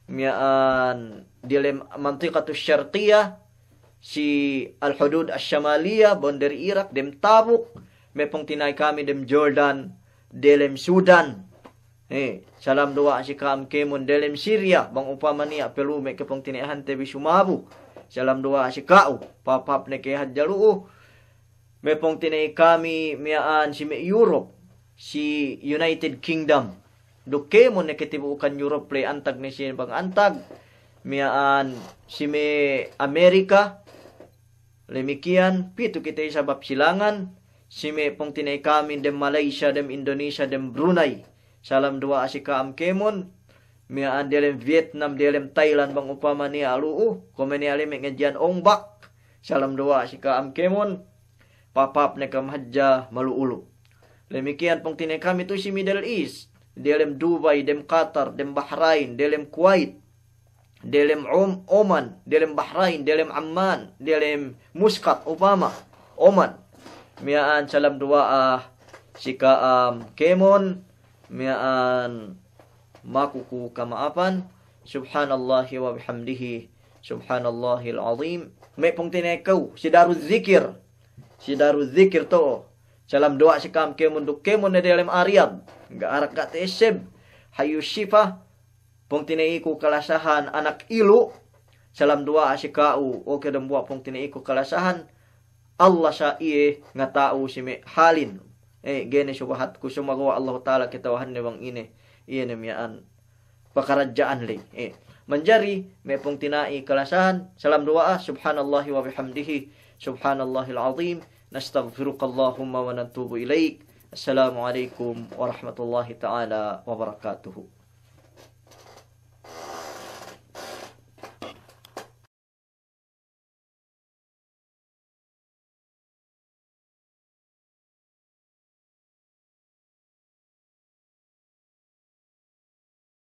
miya'an delem Mantiqatu Sharqiyah, si Al-Hudud Ash-Shamaliyah, boundary Iraq, dem Tabuk, me' pungtina'i kami dem Jordan, delem Sudan. Eh, salam duwa'a si ka'am kēmon delem Syria, bang upama niya' pe lume' ke pungtina'ihante bi sumabu. Salam duwa'a si ka'u, pahāp-hāp ne ke hadja lu'u. Me' pungtina'i kami miya'an si me' Europe, si United Kingdom. Duk kēmon ne katibu'ukan Europe ley, antag ne siye bang antag. Miya'an si me' Amerika, damikkiyan, pitu kite isab hap silangan, si me' pungtina'i kami dem Malaysia, dem Indonesia, dem Brunei. Salam duwa'a si ka'am kēmon, miya'an diyalem Vietnam, diyalem Thailand bang upama niya' lu'u, kuwe' me' niya' ley me' ngadji'an Ong Bak. Salam duwa'a si ka'am kēmon, pahāp-pahāp ne ka'am hadja malu'u-lu'u. Damikkiyan pungtina'i kami tu'u si Middle East, diyalem Dubai, dem Qatar, dem Bahrain, diyalem Kuwait, diyalem Om-, Oman, diyalem Bahrain, diyalem Amman, diyalem Muscat upama, Oman. Miya'an salam duwa'a si ka'am kēmon, miya'an maku ku kama'apan. Subhanallahi wa bihamdihi, subhanallahil azim. Me' pungtina'i ku si Darul Zikir, si Darul Zikir tu'u. Salam duwa'a si ka'am kēmon duk kēmon ne diyalem Riyadh, ga' arak ga' ta'esseb. Hayu Sifa, pungtina'iku kalasahan anak ilu', salam duwa'a si ka'u, o ke dambuwa' pungtina'iku kalasahan, Allah sa iye ngata'u si me' halin. E, ga'i ne subahatku, sumaguwa' Allahu Ta'ala katawahanne bang ine, iye ne miya'an pakaradja'an ley. E, manjari me' pungtina'i kalasahan, salam duwa'a, subhanallahi wa bihamdihi, subhanallahil azim, nastaghfiruka Allahumma wa natubu ilaik. Assalamu alaikum warahmatullahi ta'ala wabarakatuhu.